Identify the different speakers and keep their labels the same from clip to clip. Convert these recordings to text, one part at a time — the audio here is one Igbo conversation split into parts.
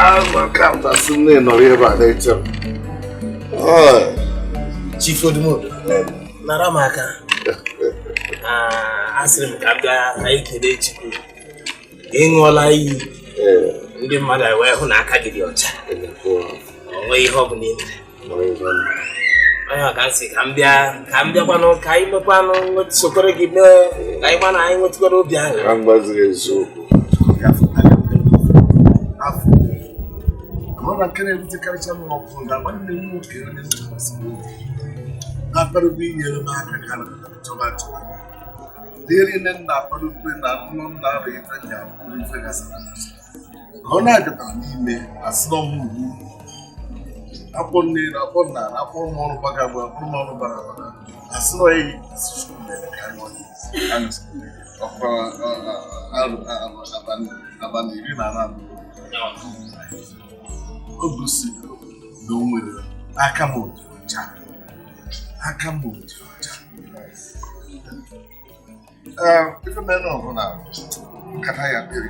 Speaker 1: Amaka m na ị nọrọ ebe a na-eche m.
Speaker 2: Chief Odumodu, nara m aka. Asịrị m ka m bịa ka anyị kelee Chukwu. Ị ṅụọla iyi, ndị mmadụ wee hụ na aka gị dị ọcha. O nweghị ihe ọ bụla ị mere. Onye ọ ka m sị ka m bịa ka m bịakwanụ ka anyị mekwanụ sokwere gị mee ka anyị gba na anyị nwetụkwara obi ahụ.
Speaker 1: Ka m gbaziri eziokwu. Ọ na nke na-ebutekarịcha m ọgụ na nwanne m nwoke onye ntụkwasịrị obi na-akwadobe inyere m aka ka chọba achọba. Ihe niile m na-akwadobe na nlọ m na-arụ ife ji akwụrụ ife gasara ka ọ na-abịatara n'ime asị na ọmụ ugwu akwọ nne na akwọ nna na akwọ m ọrụ gbaga agba akwụrụ m ọrụ gbara agbara asị na oyi asị Chukwu mere ka anyị ọkwa abalị 14. O gosiri na o nwere aka m dị ọcha. Aka m dị ọcha. Ee, ife mere na ọbụla nkata ya kpere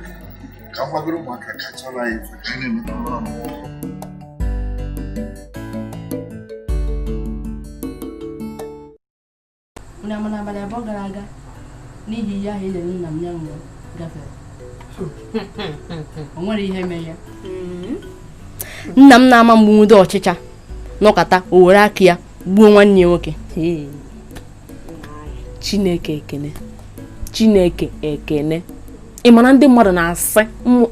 Speaker 1: ka m gwagoro ụmụaka ka chọrọ anyị ife ka anyị na-emeta ọrụ.
Speaker 3: Unu ama n'abalị 2 gara aga n'ihi ihe ahụ e nyere nna m ya nwụrụ gafere. O nwere ihe mere ya. Nna m na-ama mgbu ọchịcha nọkata o were aka ya gbuo nwanne ya nwoke.
Speaker 4: Chineke ekene. Chineke ekene. Ị mara ndị mmadụ na-asị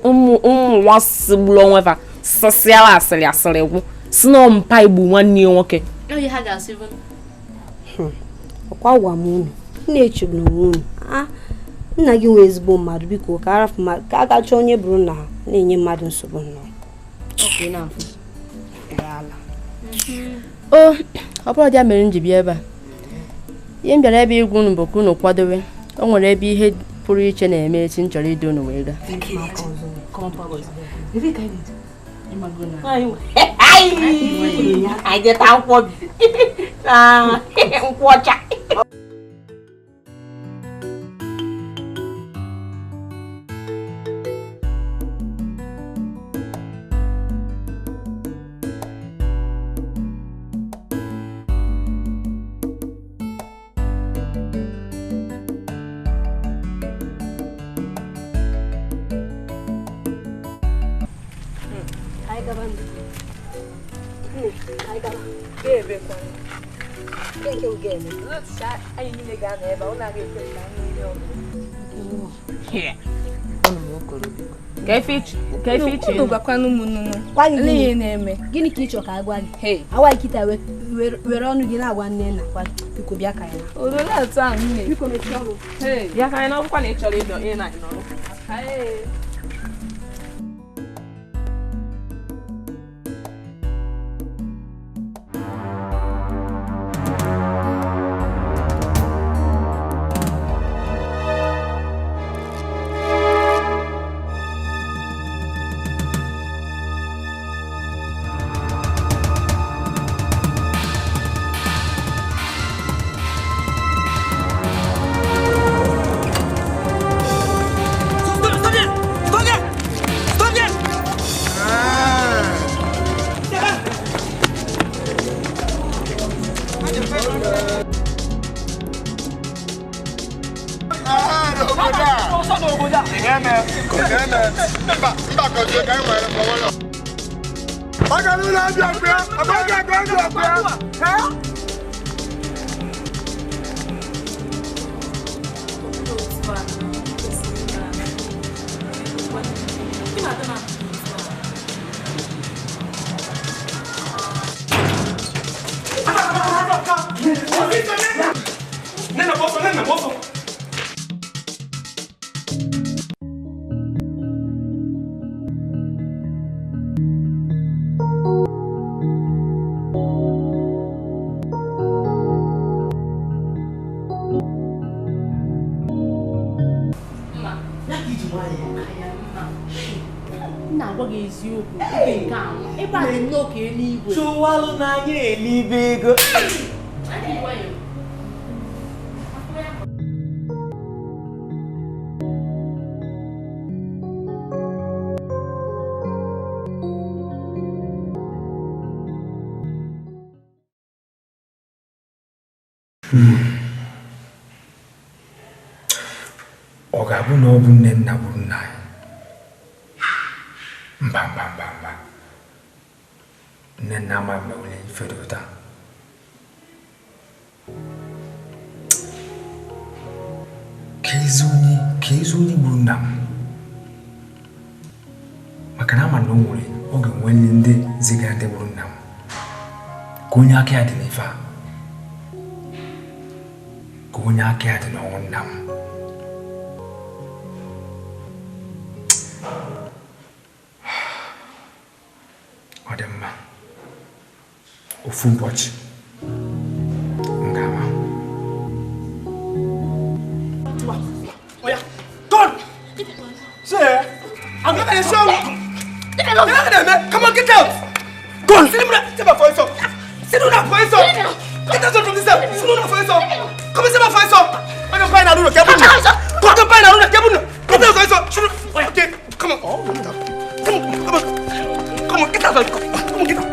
Speaker 4: ụmụ nwa sigburu onwe fa sịsịara asịrị asịrị gwụ si na mpa igbu nwanne ya nwoke.
Speaker 5: Ọkwa gwa m unu na-echegbu n'onwe unu. Nna gị nwee ezigbo mmadụ, biko ka arafụ ka a ga-achọ onye bụrụ na na-enye mmadụ nsogbu nnọọ.
Speaker 3: O ọ bụrụ ya mere m ji bịa ebe a. Ihe m bịara ebe ịgwa unu bụ ka unu kwadowe. O nwere ebe ihe pụrụ iche na-eme echi m chọrọ idu unu wee gaa.
Speaker 4: Nkwụ ọcha.
Speaker 5: Gịnị ka ị chọrọ ka a gwa gị? Awa kịta were ọnụ gị na-agwa nne na biko bịa ka anyị na. Biko mechie ọnụ.
Speaker 4: Bịa ka anyị na ọbụkwa na ị chọrọ ịnọ ị na-anọrọ.
Speaker 6: Chụwalụ n'anya elibe ego.
Speaker 7: Ọ ga-abụ na ọ bụ nne nna gburu nna anyị? Mba mba mba mba. Nne nna ama mewule ife dị ụta. Ka ezi onye gburu nna m. Maka na ama na o nwere oge nwere ndị zigara ndị gburu nna m. Ka onye aka ya dị n'ife a. Ka onye aka ya dị n'ọnwụ nna m. Ọ dị mma. Ofu ụbọchị m ga-ama.
Speaker 6: Oya, turn! Say, I'm not gonna show you. Come on, get out! Go on, sit down for yourself. Sit down for yourself. Get out from this house. Sit down for yourself. Come and sit down for yourself. I'm gonna find out who the cabin. Go and find out who the cabin. Get out for yourself. Okay, come on. Come on, come on. Come on, get out. Come on, get out.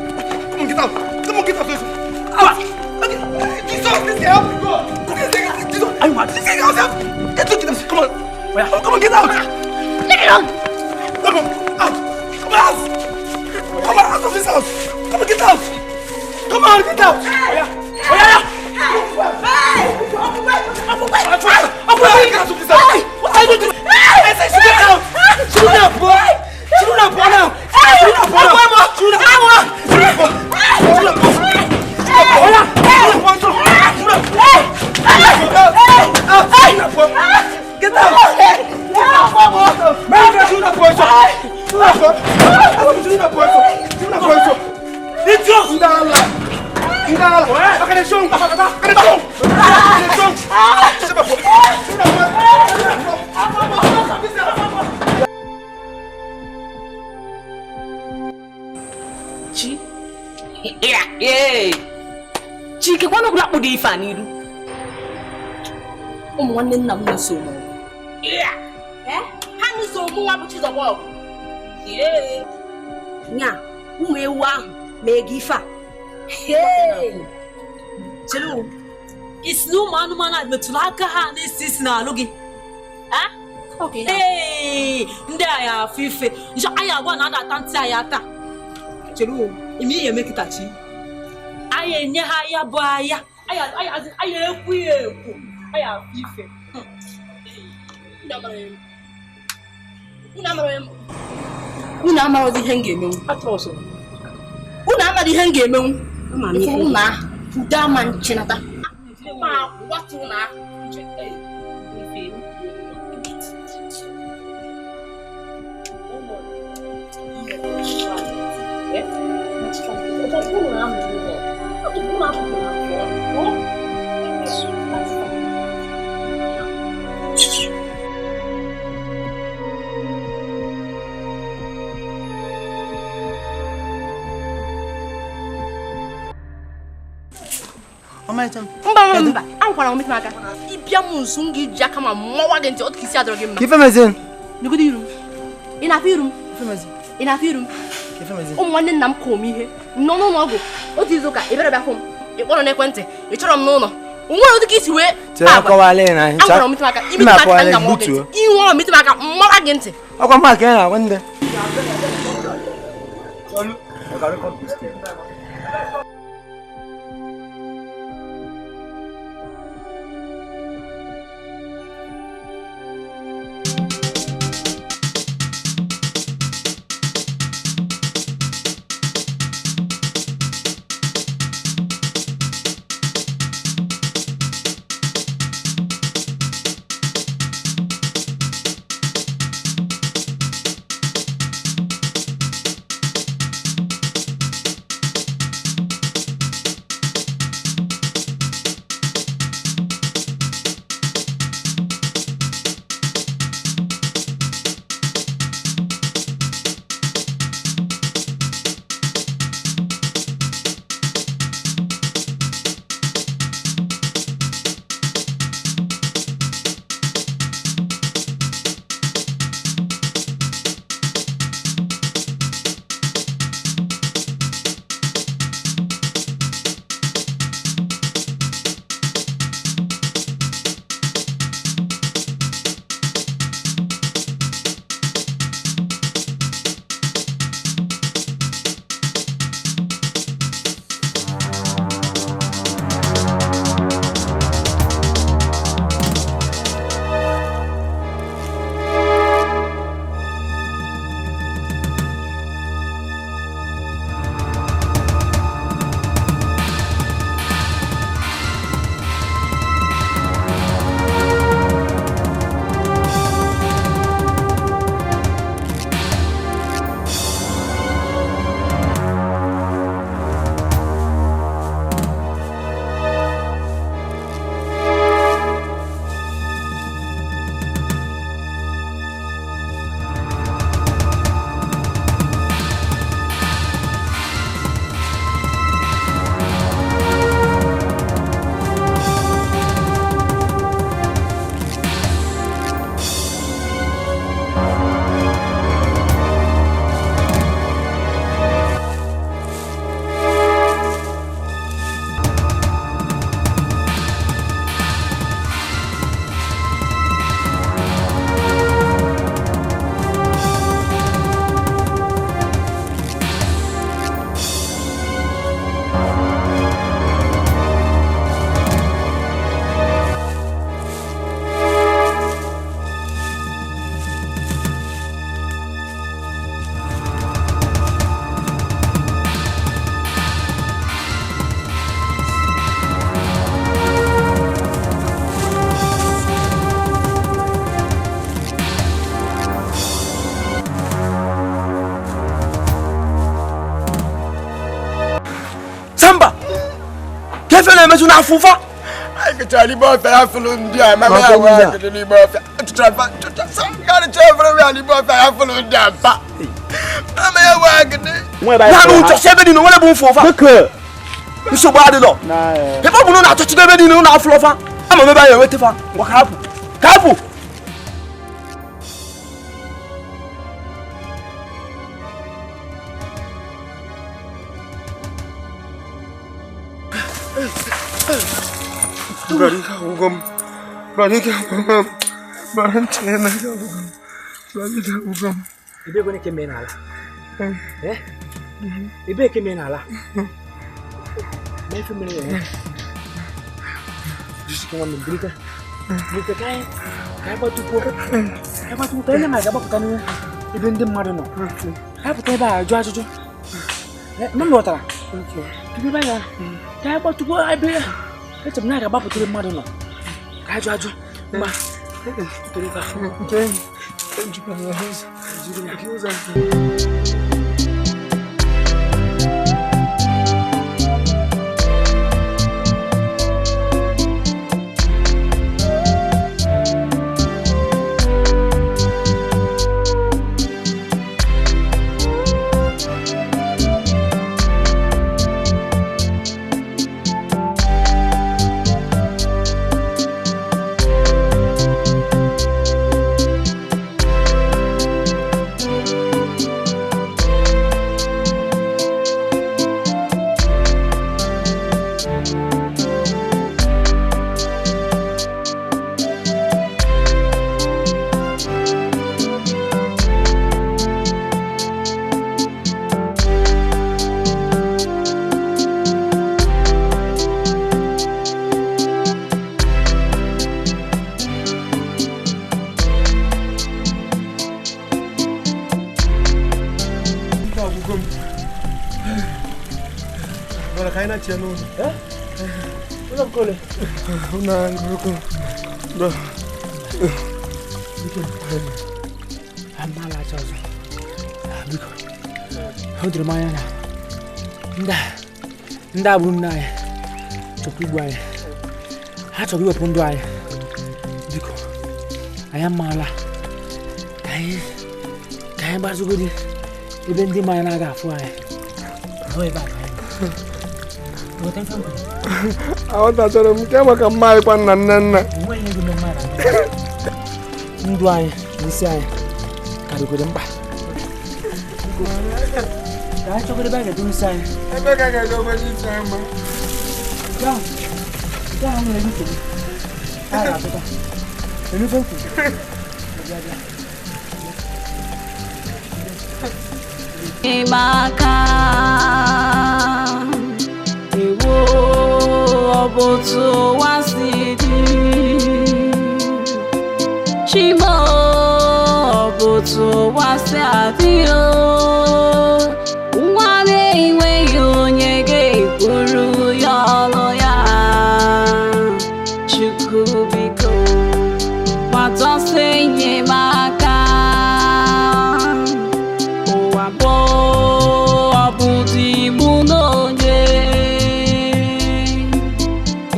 Speaker 6: Come on, get out. Come on, get out. Out. Okay. Jesus, this guy help me go. Jesus, I want this guy help. Get out, get out. Come on. Come on, get out.
Speaker 3: Leave me alone.
Speaker 6: Come on, out. Come out. Come on, out of this house. Come on, get out. Come on, get out. Yeah. Yeah. Hey! Get out of this house. What are you doing? I said, she get out. She don't have boy. She don't have boy now. She don't have boy now. She don't have boy. She don't have boy. Get out!
Speaker 4: Chi? Chike, kwani ọbụla kpụdo ife a n'iru?
Speaker 3: Ụmụ nwanne nna m na-eso m. Ha nụso mụ nwa bụ Chizọba ọgụ.
Speaker 5: Nya, ụmụ ewu ahụ mee gị ife a.
Speaker 8: Chere o, isi na ụmụ anụmanụ a metụrụ aka ha na-esi isi n'alụ gị. Ee, ndị a ya afụ ife. Njọ anyị agwa na ada ata ntị anyị ata. Chere o, ime ihe eme kịta chi. Anyị enye ha ya bụ aya. Anyị ekwu ya ekwu. Anyị afụ ife.
Speaker 3: Unu amarozi ihe m ga-emenwu. Unu amara ihe m ga-emenwu. Ifuru na udo ama nchinata. Ma watu na Mba mba, ankwara m aka. Ịbịa m nso m ga-eji aka ma mmawa gị ntị otu isi adọrọ gị mma.
Speaker 6: Ife mezin.
Speaker 3: Negodu iru m. Ị na-afụ iru m? Ị na-afụ iru m? Ụmụ nwanne nna m kụọ m ihe. Nọ n'ụlọ ọgwụ otu izu ụka ị bịara bịa fụ m. Ị kpọrọ n'ekwentị, ị chọrọ m n'ụlọ. O nwere ụdị ka isi wee ankwara m aka. Imetụ m aka ka m ga-amawa gị ntị. Inwe ọrụ metụ m aka mmawa gị ntị.
Speaker 6: Ọkwa mma ka ị na-agwa ndị. Ife na-emezu n'afọ ụfa. Anyị kechara n'ime ọfịa ya fụlụ ndị a mama ya nwa akịrị n'ime ọfịa. Chụchara everywhere n'ime ọfịa ya fụlụ ndị a mpa. Mama ya nwa akịrị. Na n'ụchọsi ebe niile nwere bụ mfụ ụfa. Nsogbu adịlọ. Ebe ọ bụ na achọchigo ebe niile ụlọ afụlụ ụfa. Ama m ebe anyị enweta fa. Ngwa ka hapụ. Ka hapụ.
Speaker 7: Ndị a bụ nne anyị chọrọ igbu anyị ha chọrọ iwepụ ndụ anyị biko anyị amaala ka anyị gbazugodi ebe ndị mmanya na-aga afụ anyị
Speaker 6: aghọtachara m nke maka mma anyị kwa nna nne nna
Speaker 7: ndụ anyị na isi anyị karịgoro mkpa.
Speaker 6: Ebe ka ga-edobe isi anyị mma.
Speaker 9: Maka ewo ọ bụ otu ụwa si dị Chimo ọ bụ otu ụwa si adị o nwa na-enweghị onye ga-ekwuru ya ọlụ ya Chukwu biko gbata ọsọ enyemaka ụwa bụ ọ bụ dị mụ n'onye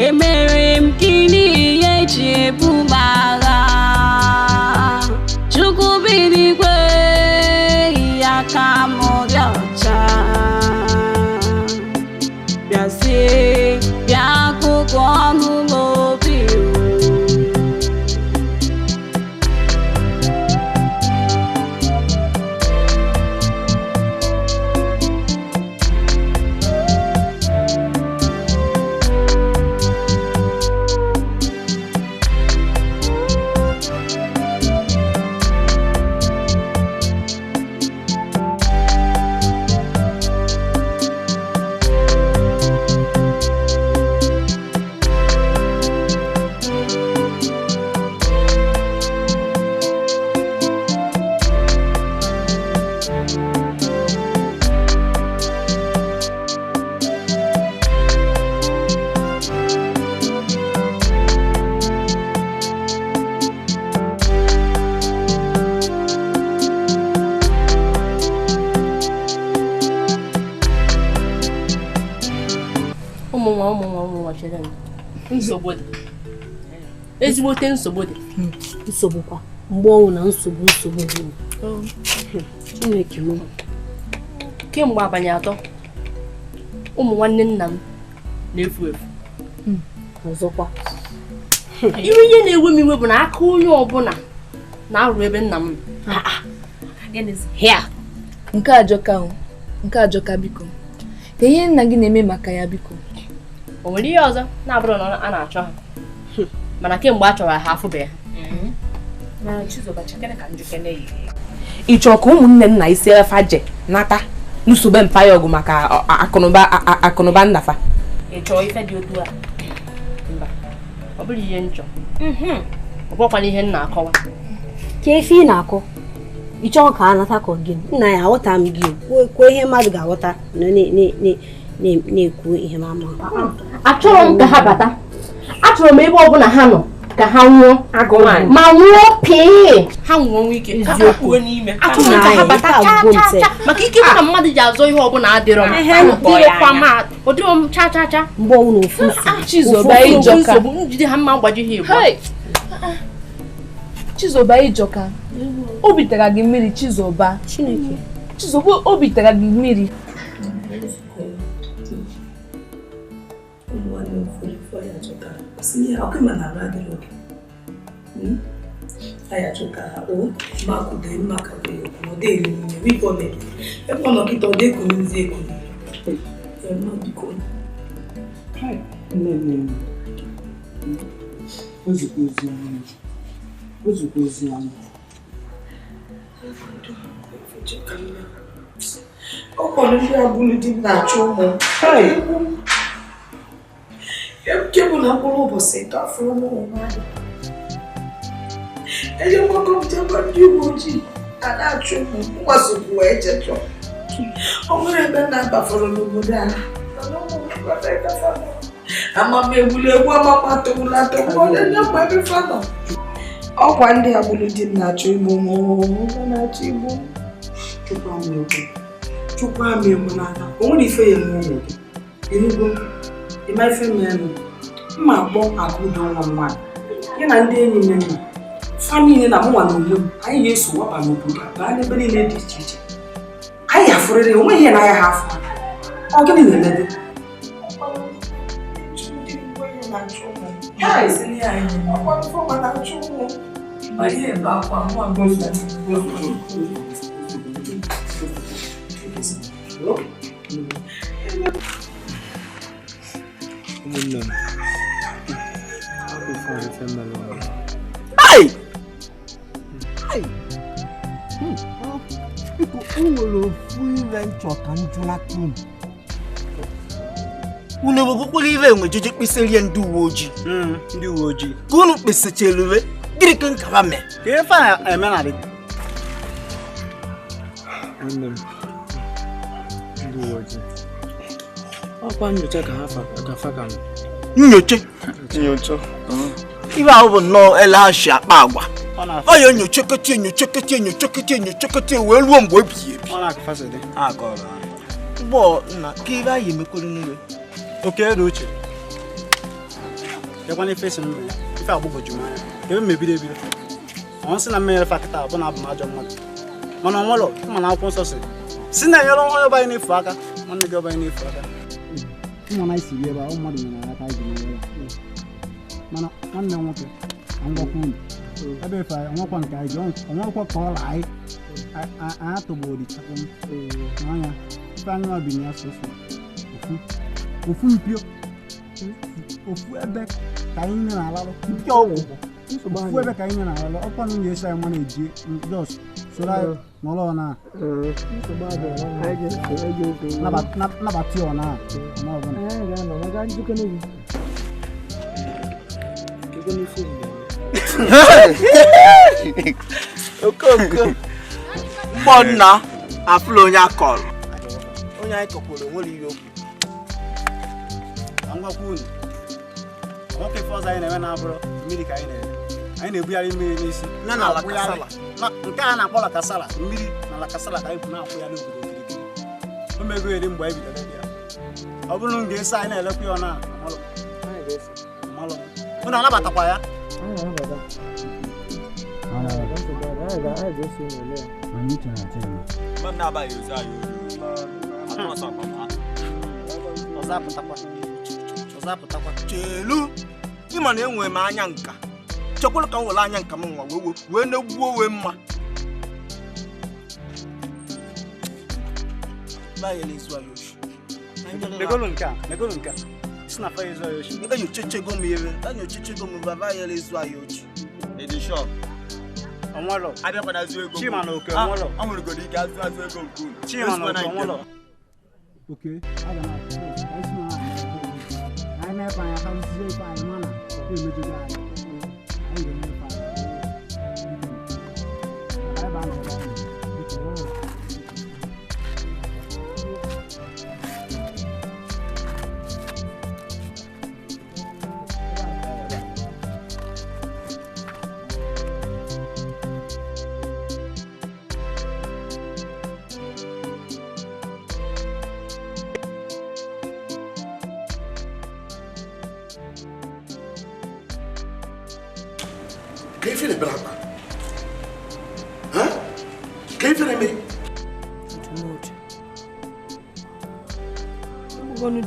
Speaker 9: emere m gịnị ihe eji ebu m agha Chukwu bi n'igwe ya ka m dị ọcha bịazie bịa akụkụ ọnụ n'obi.
Speaker 3: Chere nsogbu dị. Ezigbote nsogbu dị.
Speaker 5: Nsogbu kwa mgbe ọnwụ na nsogbu nsogbu dị. Chineke m.
Speaker 3: Kemgbe abalị 3 ụmụ nwanne nna m na-efu efu.
Speaker 5: Ọzọkwa.
Speaker 3: Ihe na-ewe m iwe bụ na aka onye ọbụla na-arụ ebe nna m.
Speaker 10: Nke ajọka o, nke ajọka biko. Ka ihe nna gị na-eme maka ya biko.
Speaker 3: O nwere ihe ọzọ na-abụrụ na a na-achọ ha. Mana kemgbe a chọrọ ha afụbe ha.
Speaker 4: Ị chọrọ ka ụmụnne nna isi efa je nata nsogbe mpa ya ọgụ maka akụnụba nnafa.
Speaker 3: Ị chọrọ ife dị otu a? Mba, ọ bụrụ ihe nchọ. Ọ bụrụkwana ihe m na-akọwa.
Speaker 5: Ka efe ị na-akọ, ị chọrọ ka a nata ka gị nna ya aghọta m gị kwuo ihe mmadụ ga-aghọta na-ekwu ihe ma ama.
Speaker 3: Achọrọ m ka ha bata. Achọrọ m ebe ọbụla ha nọ ka ha nwụọ. Ma nwụọ pịị. Ha nwụọ nwe ike. Achọrọ m ka ha bata cha cha cha. Maka ike bụ na mmadụ ji azọ ihe ọbụla adịrọ m. Dịrọkwa m ọ dịrọ m cha cha cha.
Speaker 5: Mgbe ọnwụ na ofu
Speaker 3: nsogbu njide ha mma mgbaji ha igbo.
Speaker 10: Chizoba ịjọka. Obi tara gị mmiri Chizoba.
Speaker 5: Chineke.
Speaker 10: Chizoba obi tara gị mmiri.
Speaker 11: Ọkwa ndị agbụrụ di m na-achọ igbu m na-achọ igbu m. Chukwu ama egwu n'aka. O nwere ife ya eme ụmụ gị. Enugo, ịma ife m elu. Mma akpọ Akudo nwa m nwaanyị. Ya na ndị enyi m nna. Fa niile na mụnwa na onwe m, anyị ga-eso waba n'obodo a baa n'ebe niile dị iche iche. Anyị afụrịrị, o nweghị ihe na-aya ha afọ. Ọ gịnị na-emede?
Speaker 6: Ai! Ai! Biko, o nwere ofu ihe nchọ ka m jụlata unu. Unu ewegokporo ihe enwe jeje kpesịrị ndị uwe ojii.
Speaker 7: Ndị uwe ojii.
Speaker 6: Ka unu kpesịchara uwe, gịnị ka nkaba mee?
Speaker 7: Ka ife a eme na dị. Nwanne m, ndị uwe ojii. Ọkwa nyocha ka ha fa ka nọ.
Speaker 6: Nyocha? Nyocha. Ibe ahụ bụ nnọọ ele ha si akpa agwa. Ọ ya nyochekete nyochekete nyochekete nyochekete wee ruo mgbe ebighị ebi.
Speaker 7: Ọ na-akụfasị dị.
Speaker 6: Mgbọ nna ka ibe anyị emekwuru n'iwe.
Speaker 7: Oke elu uche. Kekwana ife si m ife agbụgọju m anya. Ebe m ebido ebido. Ọ sị na mmenyere fakịta bụ na abụ m ajọ mmadụ. Mana ọ nwere mana akwụkwọ nsọ si na-enyere onye ọbanye na-efu aka nwanne gị ọbanye na-efu aka. Nwa na isi ebe a mmadụ nyere aka anyị ji nyere ya. Mana nwanne m nwoke ngwakwa unu ebe ife anyị onwekwa nke anyị ji onwekwa ka ọla anyị anyị atọgbori chakwa m n'anya ife anyị nwa bi na ya sọsọ ofu mpio ofu ebe ka anyị na-alalụ mpio ọgwụ ofu ebe ka anyị na-alalụ ọkwa na nwunye esi anyị nwa na-eji jos soro anyị nọrọ ọ na nabata ọ na ọbụla.
Speaker 6: Okooko mgbọ nna afụla onye akọrọ onye anyị kọkwara onwere ihe okwu.
Speaker 7: Ka m gwakwa unu nwoke ife ọzọ anyị na-eme na-abụrụ mmiri ka anyị na-eme. Anyị na-ebugharị mmiri n'isi
Speaker 6: na na lakasala.
Speaker 7: Nke a na-akpọ lakasala mmiri na lakasala ka anyị bụ na-akwụ ya n'obodo okirikiri. O mego eri mgbe anyị bidoro ya. Ọ bụrụ na m ga-eso anyị na-elekwa ya ọ na-amalụ.
Speaker 12: efu. Unu anabatakwa ya? Chelu, ịma na enwere m anya nka. Chekwala ka m were anya nka m nwa wee na-egbuo wee mma.
Speaker 6: Negolu nke a. Si na fa ezu ayo oshi.
Speaker 12: Enyochechego m ire, enyochechego m baba ya ezu ayo oshi.
Speaker 13: Ịdị shọ.
Speaker 6: Onwelo.
Speaker 13: Abịakwana azụ ego.
Speaker 6: Chima na oke onwelo.
Speaker 13: Ọ nwere ike azụ ego nke unu.
Speaker 6: Chima na oke onwelo.
Speaker 7: Oke, aga m atụ esi na anyị na-efe anya ka nzizo ife anyị mana emejugo anyị. Anyị ga-emefe anyị. Ebe a na-ebe anyị.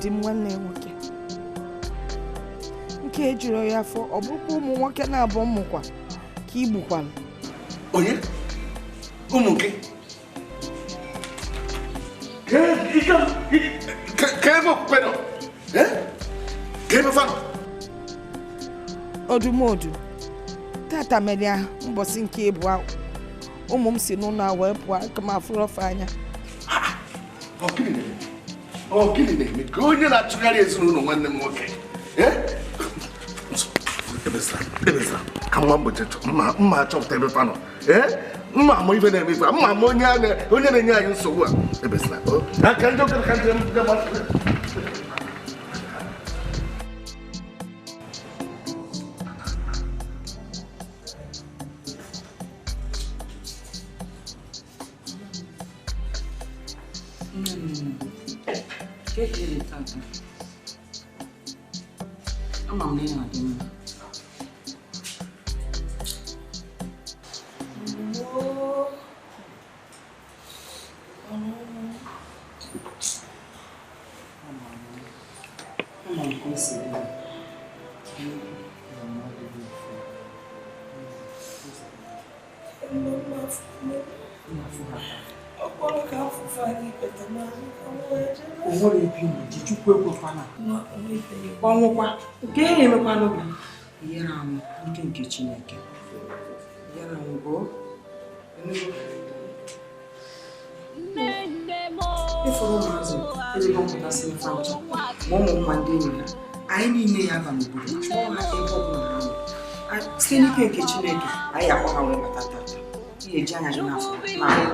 Speaker 11: Di m nwanne nwoke nke ejuru ya afọ ọ bụrụkwa ụmụ nwoke na-abụ mmụkwa ka igbukwala
Speaker 1: onye ụmụ gị ka ebe okpukpe nọ ka ebe fa nọ
Speaker 11: odumodu tata mere ya mbọsị nke ịbụ ụmụ m si n'ụlọ a wee pụọ aka m afụrọfe anya.
Speaker 1: Ọ gịnị na-eme ka onye na-achụgharị ezinụlọ nwanne m nwoke? Ka nwa mgbochi mma achọpụta ebe fa nọ. Mma ama ife na-eme ife mma ama onye na-enye anyị nsogbu a. Ebezila. Ka ndị okere ka ndị mmadụ.
Speaker 11: Ama m na ị na-adị mma. Ama m ka o si dị. O nwere ebe ị na-eji Chukwu ekwekwana. Ọnwụkwa nke ihe emekwanụ bụ ihere anwụ nke nke Chineke. Ihere anwụ bụ ịfụrụ ụmụazị ezigbo mpụtasị ife ncha ma ụmụ mma ndị enyi ha anyị niile ya aba n'obodo chụọ ha ebe ọbụla ha nọ. Site n'ike nke Chineke anyị akpọ ha wee bata tata. Ihe eji anya gị n'afọ na-ahụ.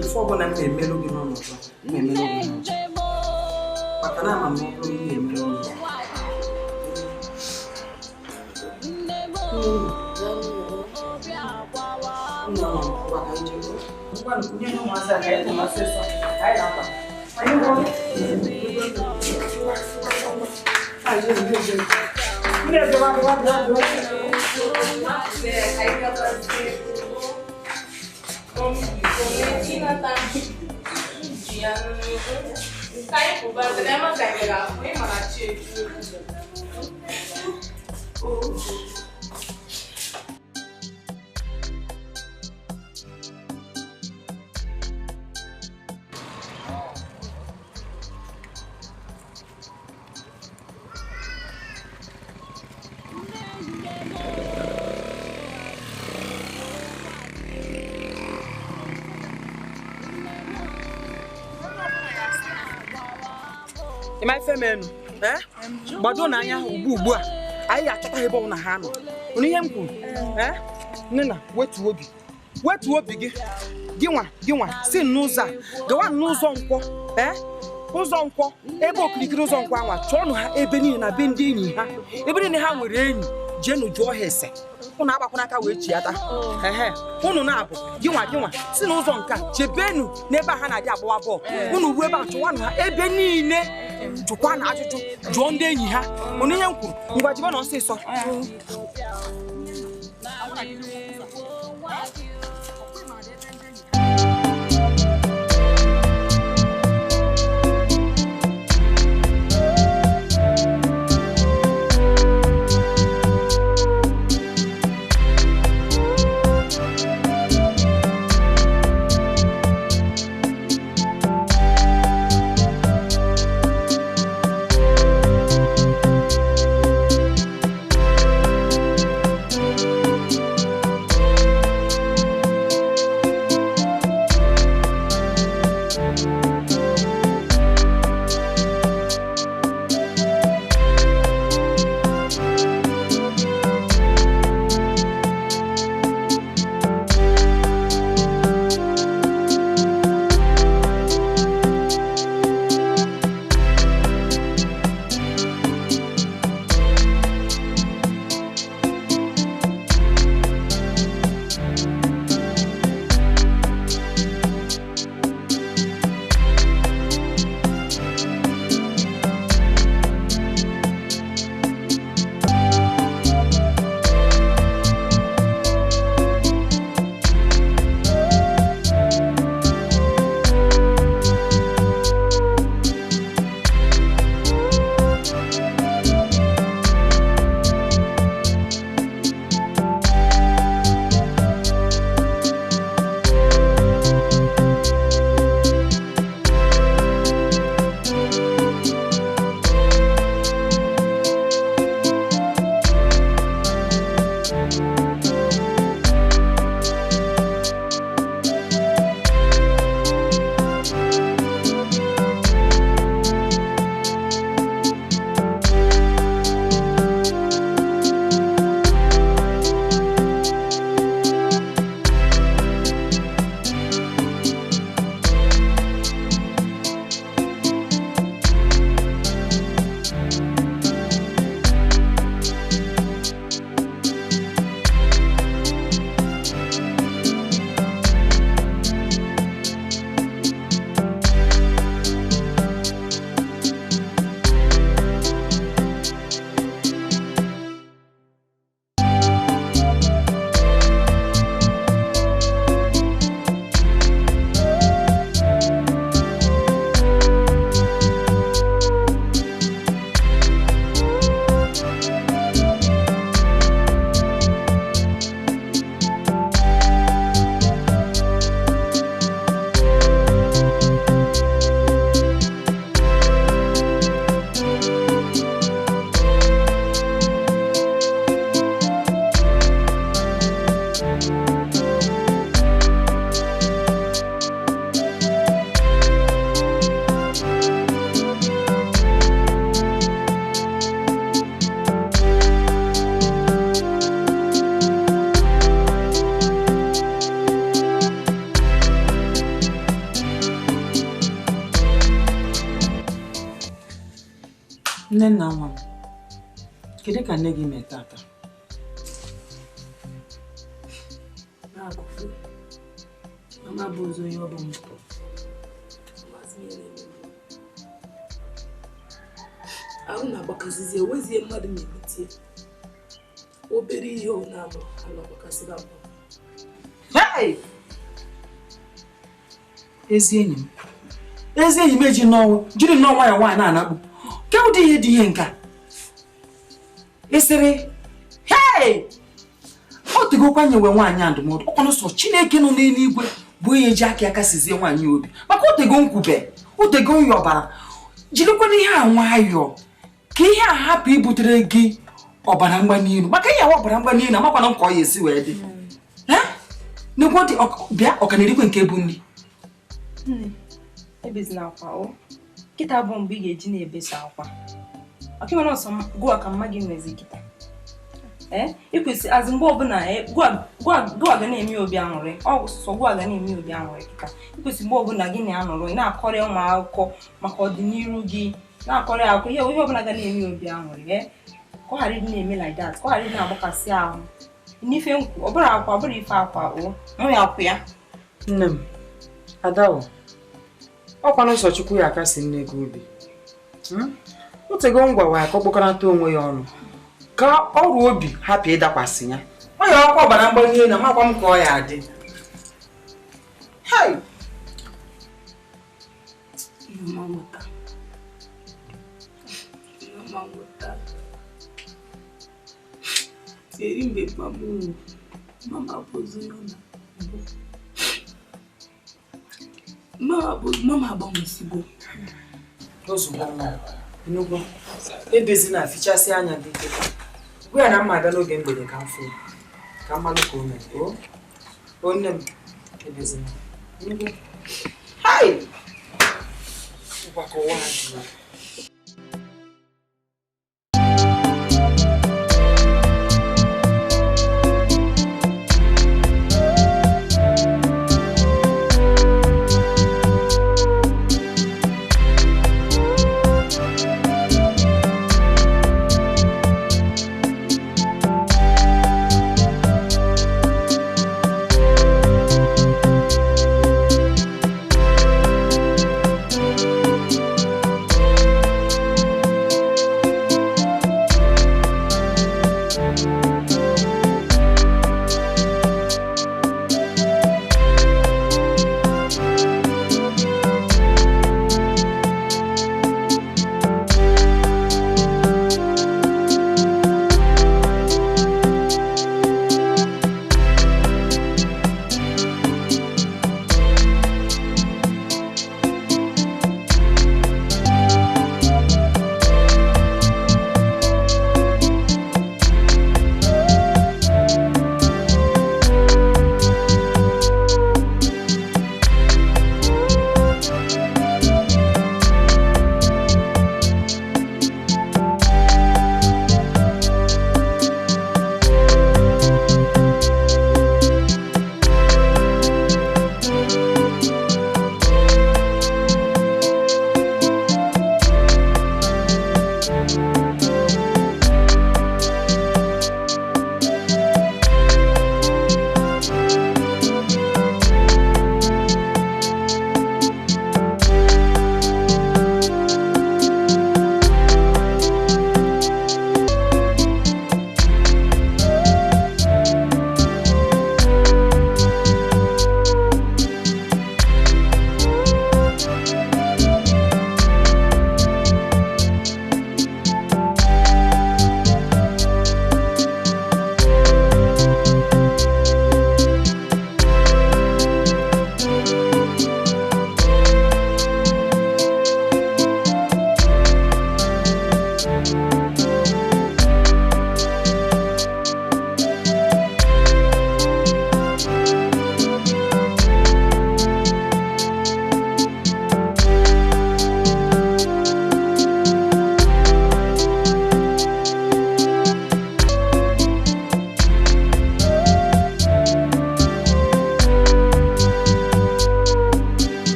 Speaker 11: Ife ọbụla m na-emerụ gị n'ọnọdụ a, m na-emerụ gị n'ọjọọ. Maka na ama m ọ bụrụ na ị na-emerụ gị.
Speaker 14: Menu, eh? Gbado na anya ugbu a anyị ga-achọta ebe ọ na ha nọ. Onye ihe m kwuru, eh? Nne wetuo obi. Wetuo obi gị. Gị nwa si n'ụzọ a gawa n'ụzọ nkwọ, eh? Ụzọ nkwọ, ebe okirikiri ụzọ nkwọ anwa chọọnụ ha ebe niile na be ndị enyi ha. Ebe niile ha nwere enyi. Jenu jụọ ha ese. Unu agbakwana aka wee chiata. Ehe. Unu na-abụ gịnwa si n'ụzọ nke a chebenu n'ebe a ha na-adị agbawa bọọlụ. Unu ruo ebe a chụwanụ ha ebe niile jụkwa na ajụjụ jụọ ndị enyi ha. Unu ihe m kwuru ngwa jibe na ọsịsọ. Nnenna nwa m, kedu ka nne gị mee tata?
Speaker 11: Mama bụ ụzọ onye ọ bụ m. Arụ na-agbakasịzi enwezie mmadụ na-emetie. Obere ihe ọ na-abụ ala agbakasịrị abụọ.
Speaker 14: Hey! Ezi enyi m eji n'ọnwụ jiri nnọọ nwayọọ nwaanyị na-anakpu. Ke ụdị ihe dị ihe nka? Ịsịrị, hey! O tegokwa nyewe nwaanyị a ndụmọdụ, ọkwanụ sọ Chineke nọ n'eluigwe bụ onye ji aka aka sizie nwaanyị obi. Maka otego nkwube, otego nyọbara, jirikwana ihe a nwayọọ ka ihe a hapụ ibutere gị ọbara mgbali elu. Maka ihe awa ọbara mgbali elu amakwana m ka ọ ya esi wee dị. N'egwu dị bịa ọ ka na-erikwe nke bụ nri.
Speaker 15: Ebezina akwa o. Kịta bụ mgbe ị ga-eji na-ebesa akwa. Ọkịmana ọsọ gụwa ka mma gị nwezi kịta. Ikwesị azụ mgbe ọbụla gụwa ga na-eme obi aṅụrị. Ọ sọ gụwa ga na-eme obi aṅụrị kịta. Ikwesị mgbe ọbụla gị na-anọrọ ị na-akọrị ụmụ akụkọ maka ọdịnihu gị, na-akọrị akụkọ ihe ọbụla ga na-eme obi aṅụrị. Ka ọ ghara ịdị na-eme like that, ka ọ ghara ịdị na-agbakasị ahụ. N'ife nkwu, ọ bụrụ akwa, ọ bụrụ ife akwa, o mụ ya akwụ ya.
Speaker 11: Nne m, Ada o, ọkwa n'ụzọ Chukwu ya akasi nne gị obi. Otego ngwa wa ka ọ kpọkọnata onwe ya ọnụ ka ọrụ obi hapụ ịdakwasị ya. Ọ ya ọkwa ọbara mgbali elu amakwa m ka ọ ya adị. Hai!
Speaker 9: Eri mgbe mama nwụrụ, mama bụzi ya na mama agbanwesigo.
Speaker 11: Ozugbo nwa, Enugu, ebezi na fichasị anya gị. Gwa ya na mma abịa n'oge mgbede ka m fụ ya, ka mmalụ ka o mere. O nne m, ebezi na. Enugu. Hai! Ụwa ka ụwa ha jụrụ.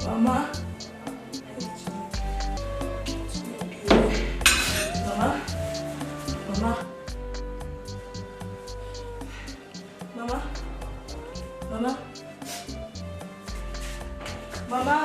Speaker 11: Mama. Mama. Mama. Mama. Mama. Mama.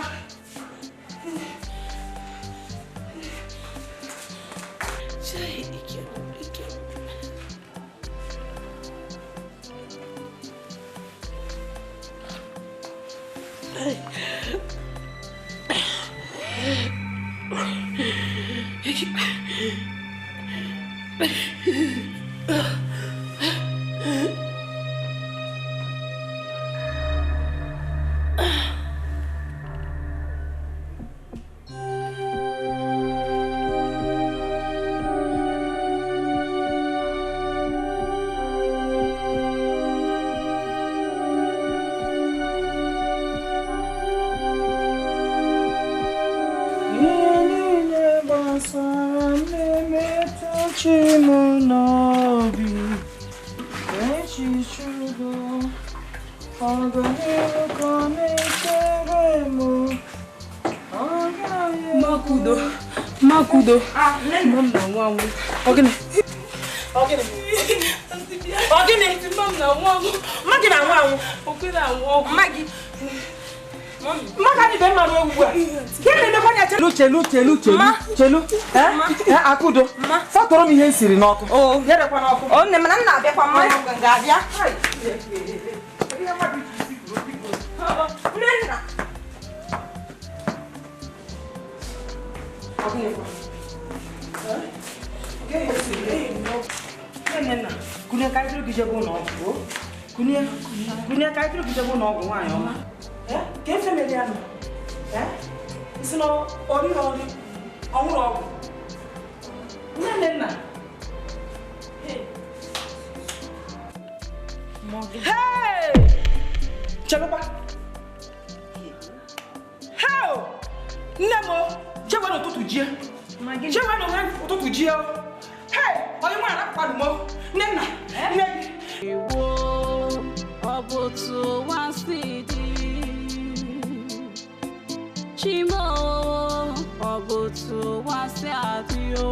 Speaker 15: Makudo, Makudo.
Speaker 11: Ah,
Speaker 15: Mom na nwa. Ogene.
Speaker 14: Ogene. Ogene.
Speaker 15: Mom na nwa.
Speaker 14: Magi na nwa.
Speaker 15: Okwe na nwa.
Speaker 14: Magi. Maka ni be ma ro ugbu a. Ke na emekwa nya chelu chelu chelu chelu. Chelu. Eh? Akudo. Fatoro m ihe nsiri n'ọkụ.
Speaker 15: Oh,
Speaker 14: yerekwa n'ọkụ.
Speaker 15: Oh, nne m na nna abịakwa mma ga-abịa.
Speaker 14: Nne nna. Kunye ka ituru gije bụ n'ọgwụ. Kunye kunye ka ituru gije bụ n'ọgwụ nwaanyị ọma. Eh? Ka efe mere ya nọ? Eh? Isi na ori ori ọnwụrụ ọgwụ. Nne nna. Hey! Chelụkwa. Hey! Nne m o, chewe n'ụtụtụ jie. Chewe n'ụtụtụ jie o. Hey! Onye nwe anapụkwadụ m o. Nne nna, nne gị.
Speaker 9: Ewo, ọ bụ otu ụwa si dị. Chimo, ọ bụ otu ụwa si adị o.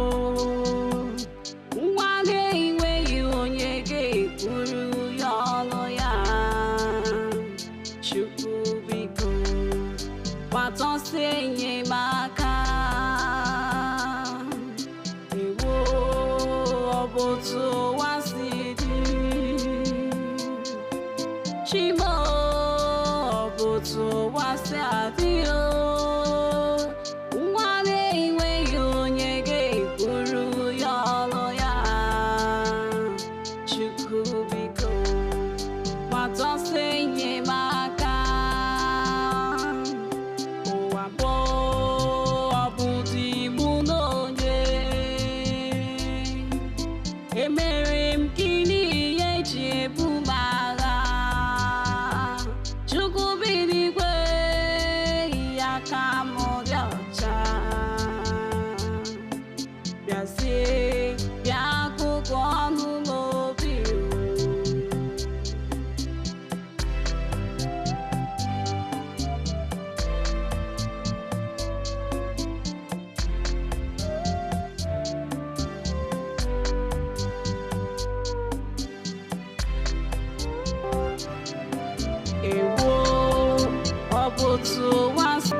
Speaker 9: Nwa ga-enweghị onye ga-ekwuru ya ọnụ ya. Chukwu biko, gbata ọsọ enyemaka. Ewo, ọ bụ otu ụwa si dị. Chimo, ọ bụ otu ụwa si adị o. Nwa na-enweghị onye ga-ekwuru ya ọnụ ya. Chukwu biko, gbata ọsọ enyemaka. Ụwa bụ ọ bụ dị mụ n'onye. Emere m gịnị ihe eji ebu m agha. Chukwu bi n'igwe, ya ka m dị ọcha. Bịazie, bịa gụgụ ọnụ m obi o. Ewo, ọ bụ otu ụwa si.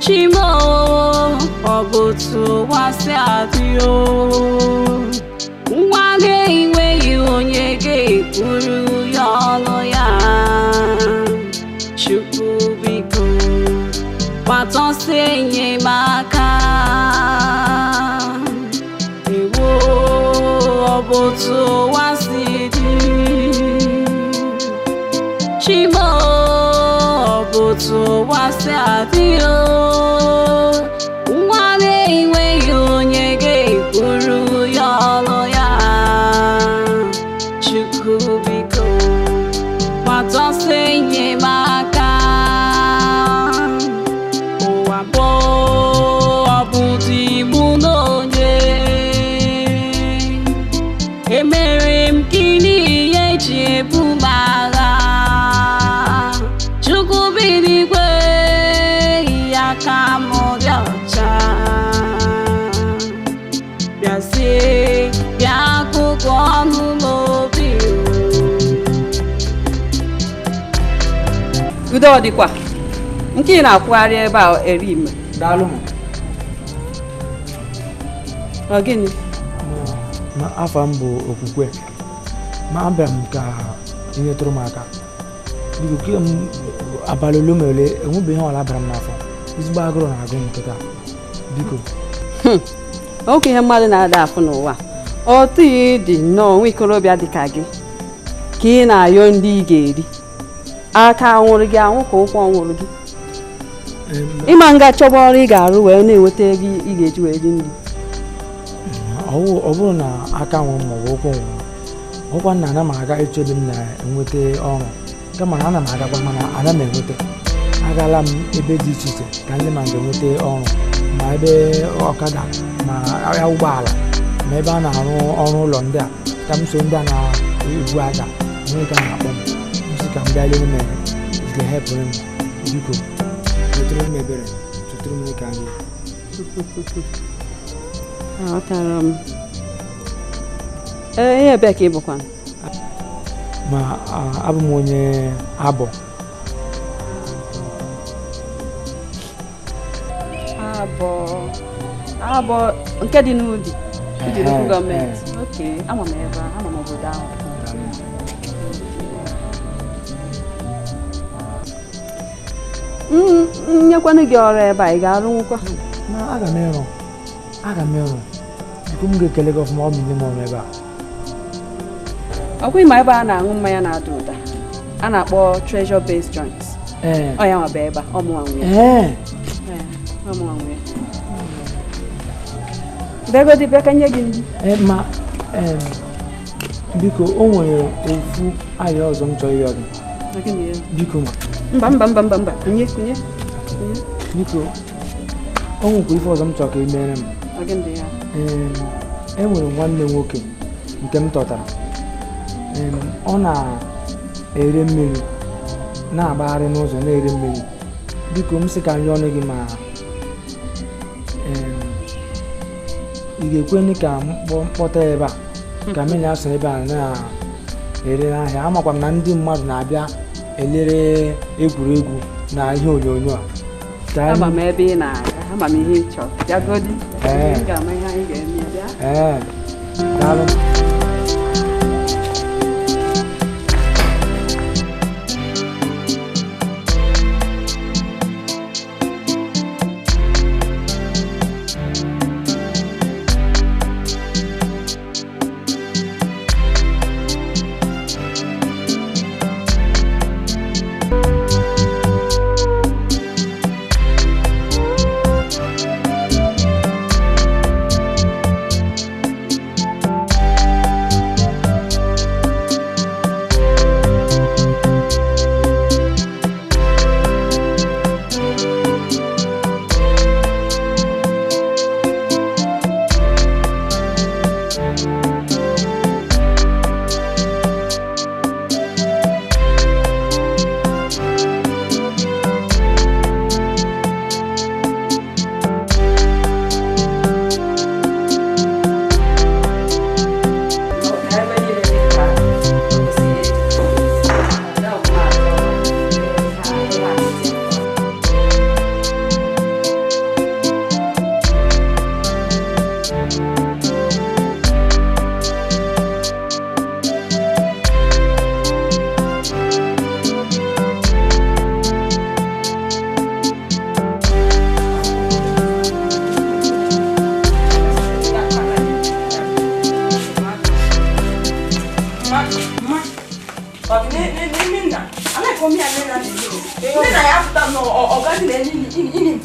Speaker 9: Chimo, ọ bụ otu ụwa si adị o. Nwa ga-enweghị onye ga-ekwuru ya ọnụ ya. Chukwu biko, gbata ọsọ enyemaka. Ewo, ọ bụ otu ụwa si dị. Chimo, ọ bụ otu ụwa si adị o. Nwa na-enweghị onye ga-ekwuru ya ọnụ ya. Chukwu biko, gbata ọsọ enyemaka. Ụwa bụ ọ bụ dị mụ na onye. Emere m gịnị ihe eji ebu m agha? Chukwu bi n'igwe, ya ka m dị ọcha. Bịazie, bịa gụgụọ ọnụ m obi o.
Speaker 16: Udo ọ dịkwa nke ị na-akwụgharị ebe a eri ime.
Speaker 7: Daalụ m.
Speaker 16: Ọ gịnị?
Speaker 7: Ma afa m bụ Okwukwe. Ma abịara m ka ị nyetụrụ m aka. Biko ke m abalị ole ma ole enwebeghị ihe ọla bara m n'afọ. Ezigbo agụrụ na-agụ m kịta. Biko.
Speaker 16: Oke ihe mmadụ na-ada afụ n'ụwa. Otu ị dị nnọọ nwa ikorobịa dị ka gị ka ị na-ayọ ndị ị ga-eri. Aka anwụrụ gị anwụ ka ụkwụ ọnwụrụ gị. Ịma nga chọba ọrụ ị ga-arụ wee na-enweta ego ị ga-eji wee ri nri.
Speaker 7: Ọ bụrụ na aka nwụrụ ma ọ bụ ụkwụ nwụrụ, ọkwa nna ana m aga ịchọ ebe m na-enweta ọrụ, kama na ana m agakwa mana ana m enweta. Agala m ebe dị iche iche ka ndị ma ga-enweta ọrụ, ma ebe ọkada, ma ahịa ụgbọala, ma ebe a na-arụ ọrụ ụlọ ndị a, ka m so ndị a na-ebu aja nwee ka na-akpọ m. M sị ka m bịa lere m ga-ehepụrụ m. Biko metụrụ m ebere, tụtụrụ m ka anyị.
Speaker 16: Aghọtara m. Ee, ihe ebee ka ị bụkwa?
Speaker 7: Ma abụ m onye Abọ.
Speaker 16: Abọ. Abọ nke dị n'Udi. Udi local gọọmenti. Okay, ama m ebe a, ama m obodo ahụ. Nyekwanụ gị ọrụ ebe a, ị ga-arụnwukwa?
Speaker 7: Ma aga m ịrụ. Aga m ịrụ. Biko m ga-ekele gị ọfụma ọ bụ nye m ọrụ ebe a.
Speaker 16: Ọkwa ịma ebe a na-aṅụ mmanya na-ada ụda a na-akpọ Treasure Base Joint. Ọ ya nwa bụ ebe a, ọ mụnwa nwe ya. Ọ mụnwa nwe ya. Bịagodi bịa ka nye gị nri.
Speaker 7: Ma biko o nwere ofu ahịa ọzọ m chọrọ ịrịọ gị. Biko ma.
Speaker 16: Mba mba mba mba mba, kunye kunye.
Speaker 7: Biko o nwekwa ife ọzọ m chọrọ ka ị mere m. E nwere nwanne nwoke nke m tọtara. Ọ na-ere mmiri, na-agbagharị n'ụzọ na-ere mmiri. Biko m sị ka m rịọ ọnụ gị ma ị ga-ekwe ka m kpọta ebe a ka mmiri asọ ebe a na-ere n'ahịa. Amakwa m na ndị mmadụ na-abịa elere egwuregwu na ihe onyonyo a.
Speaker 16: Ama m ebe ị na-aga, ama m ihe ị chọrọ. Bịagodi, ị ga-ama ihe anyị ga-eme bịa.
Speaker 7: Ee, daalụ.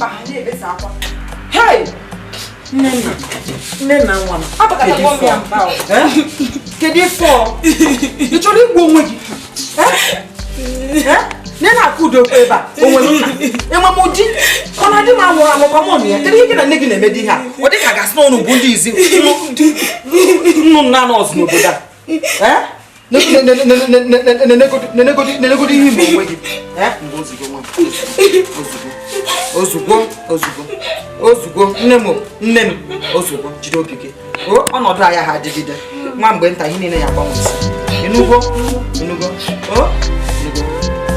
Speaker 14: mba ha na-ebesa akwa. Hey! Nne na nwa m. Abakata m ya mba o. Kedu ife ọ? Ị chọrọ igbu onwe gị? Nne na Akudo ebe a. Onwe m. Enwe m ụdị. Ọ na-adị m anwụrụ anwụ kwa mụ na ya. Kedu ihe gị na nne gị na-eme di ha? Ọ dị ka gasị n'ọnụ bụ ndị izi nnụ na nọọsụ n'obodo a. Nenegodi ihe ime onwe gị. Mgbe ozugbo nwa m. Ozugbo ozugbo ozugbo nne m ozugbo jide obi gị. Ọnọdụ ahịa ha adịgide. Nwa mgbe nta ihe niile ya agbanwesi. Ịnụgo? Ịnụgo? O? Ịnụgo?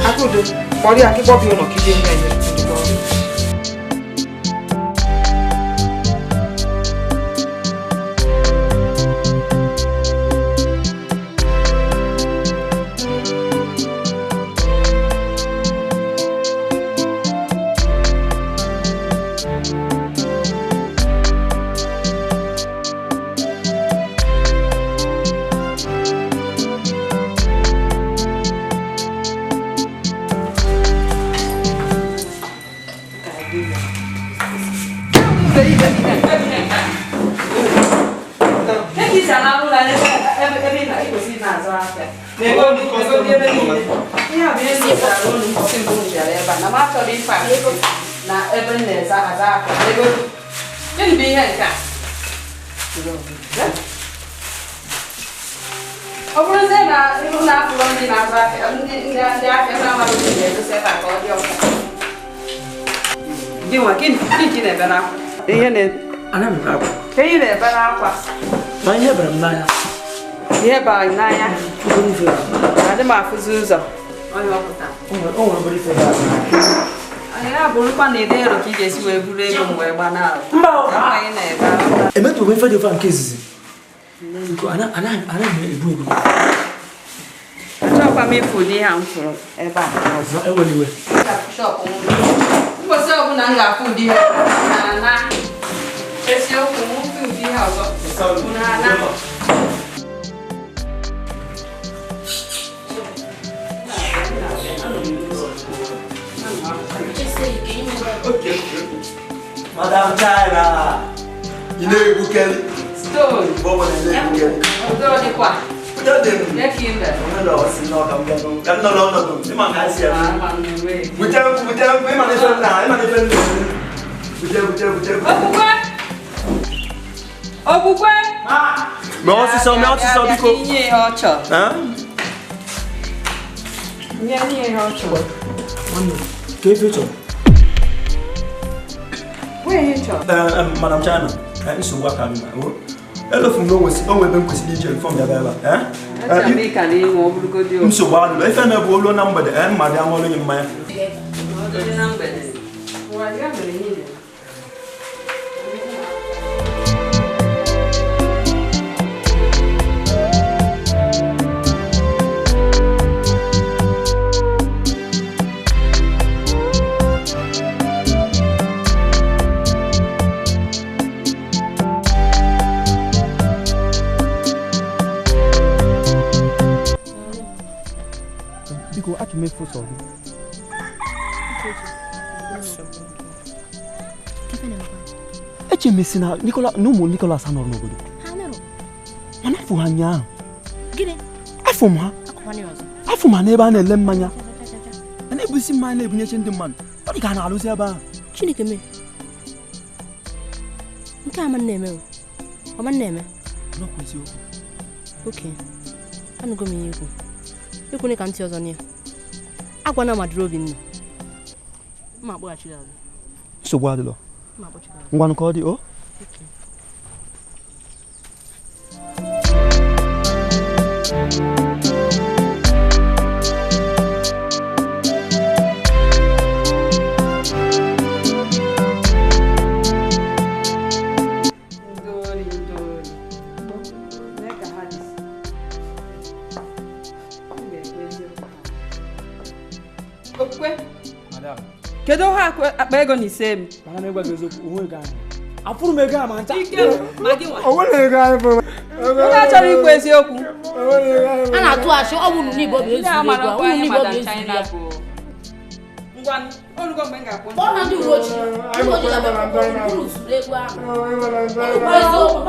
Speaker 14: Akudo, kpọrọ ya ka ịkpọbi ụlọ ka ije nye ya ihe.
Speaker 16: Ọ bụrụzie na ịhụ na afụrụ ndị na-azụ afịa ndị afịa na-amaghị ndị na-edosa ebe a ka ọ dị ọcha. Gị nwa, gịnị ka ị na-ebe n'akwa? Ihe na-ebe n'akwa.
Speaker 7: Ma ihe bara m n'anya.
Speaker 16: Ihe bara m n'anya. Adị m afụzi ụzọ. Ya bụrụkwa na ede ero ka ị ga-esi wee buru ego m wee gbanahụ.
Speaker 7: Mba, emetụrụ m ife dị ofe nke izizi. Anaghị m ebu ego.
Speaker 16: Achọkwa m ịfụ ụdị ihe a m fụrụ ebe a.
Speaker 7: Ewela iwe.
Speaker 16: Ụbọchị ọbụla m ga-afụ ụdị ihe na-ana. Eziokwu m fụ ụdị ihe ọzọ. Na-ana.
Speaker 12: Madam China, you know you can.
Speaker 16: Stone. Okwukwe.
Speaker 12: Mais ọsịsọ biko.
Speaker 16: Nye ihe ọ chọrọ. Nye ihe ọ chọrọ.
Speaker 7: Ka efe chọrọ.
Speaker 16: Nwee ihe chọrọ.
Speaker 12: Madam China, nsogbu aka m na. Elofu m na onwe ebe m kwesịrị ije mfọm bịa ebe a. Nsogbu adịla. Ife na-ebu olu na mgbede, mma bịa ṅụọrọ gị mmanya. Eche m si na Nicola na ụmụ Nicholas anọrọ n'obodo. Mana afọ ha nyaahụ. Afọ m ha. Afọ m ha n'ebe a na-ele mmanya. A na-ebusi mmanya na-ebunyeche ndị mmadụ. Ọ dị ka a na-alụzi ebe ahụ.
Speaker 3: Chineke mee. Nke a ma na-eme o. Ọ ma na-eme.
Speaker 12: N'ọkwa eziokwu.
Speaker 3: Oke. Anụgo m ihe ikwu. Ekwene ka ntị ọzọ na ya. Agwa na madụrụ Obinna. Mma akpọghachiri azụ.
Speaker 12: Nsogbu adịlọ. Ngwanụ ka ọ dị o.
Speaker 16: Kedu ha akpa ego na ise m?
Speaker 7: Mana m ịgwa gị eziokwu, onwe ego anyị. Afụrụ m ego a ma ncha.
Speaker 16: Onwere ego anyị bụ. Onye achọrọ ikwu eziokwu.
Speaker 3: A na-atụ achị ọ bụrụ na Igbo bụ ezuru ego, ọ bụrụ na Igbo bụ ezuru ya.
Speaker 15: Ngwa orugo mgbe m ga-akpọ.
Speaker 3: Kpọọ na ndị uwe ojii. Ndị uwe ojii ga-abịa unu zuru ego ahụ. Unu kwuo eziokwu.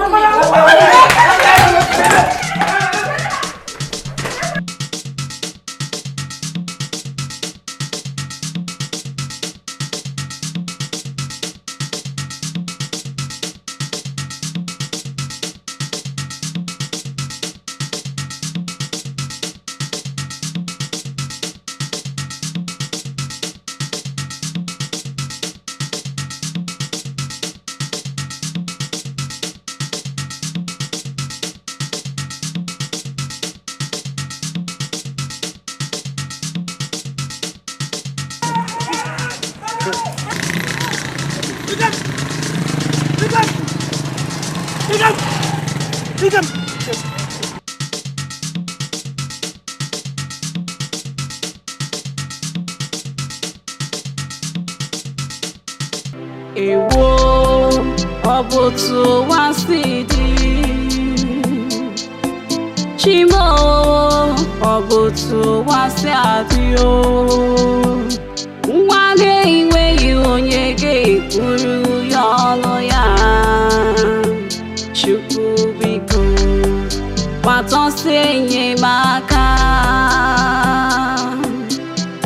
Speaker 9: Ewo, ọ bụ otu ụwa si dị. Chimo, ọ bụ otu ụwa si adị o. Nwa na-enweghị onye ga-ekwuru ya ọnụ ya. Chukwu biko, gbata ọsọ enyemaka.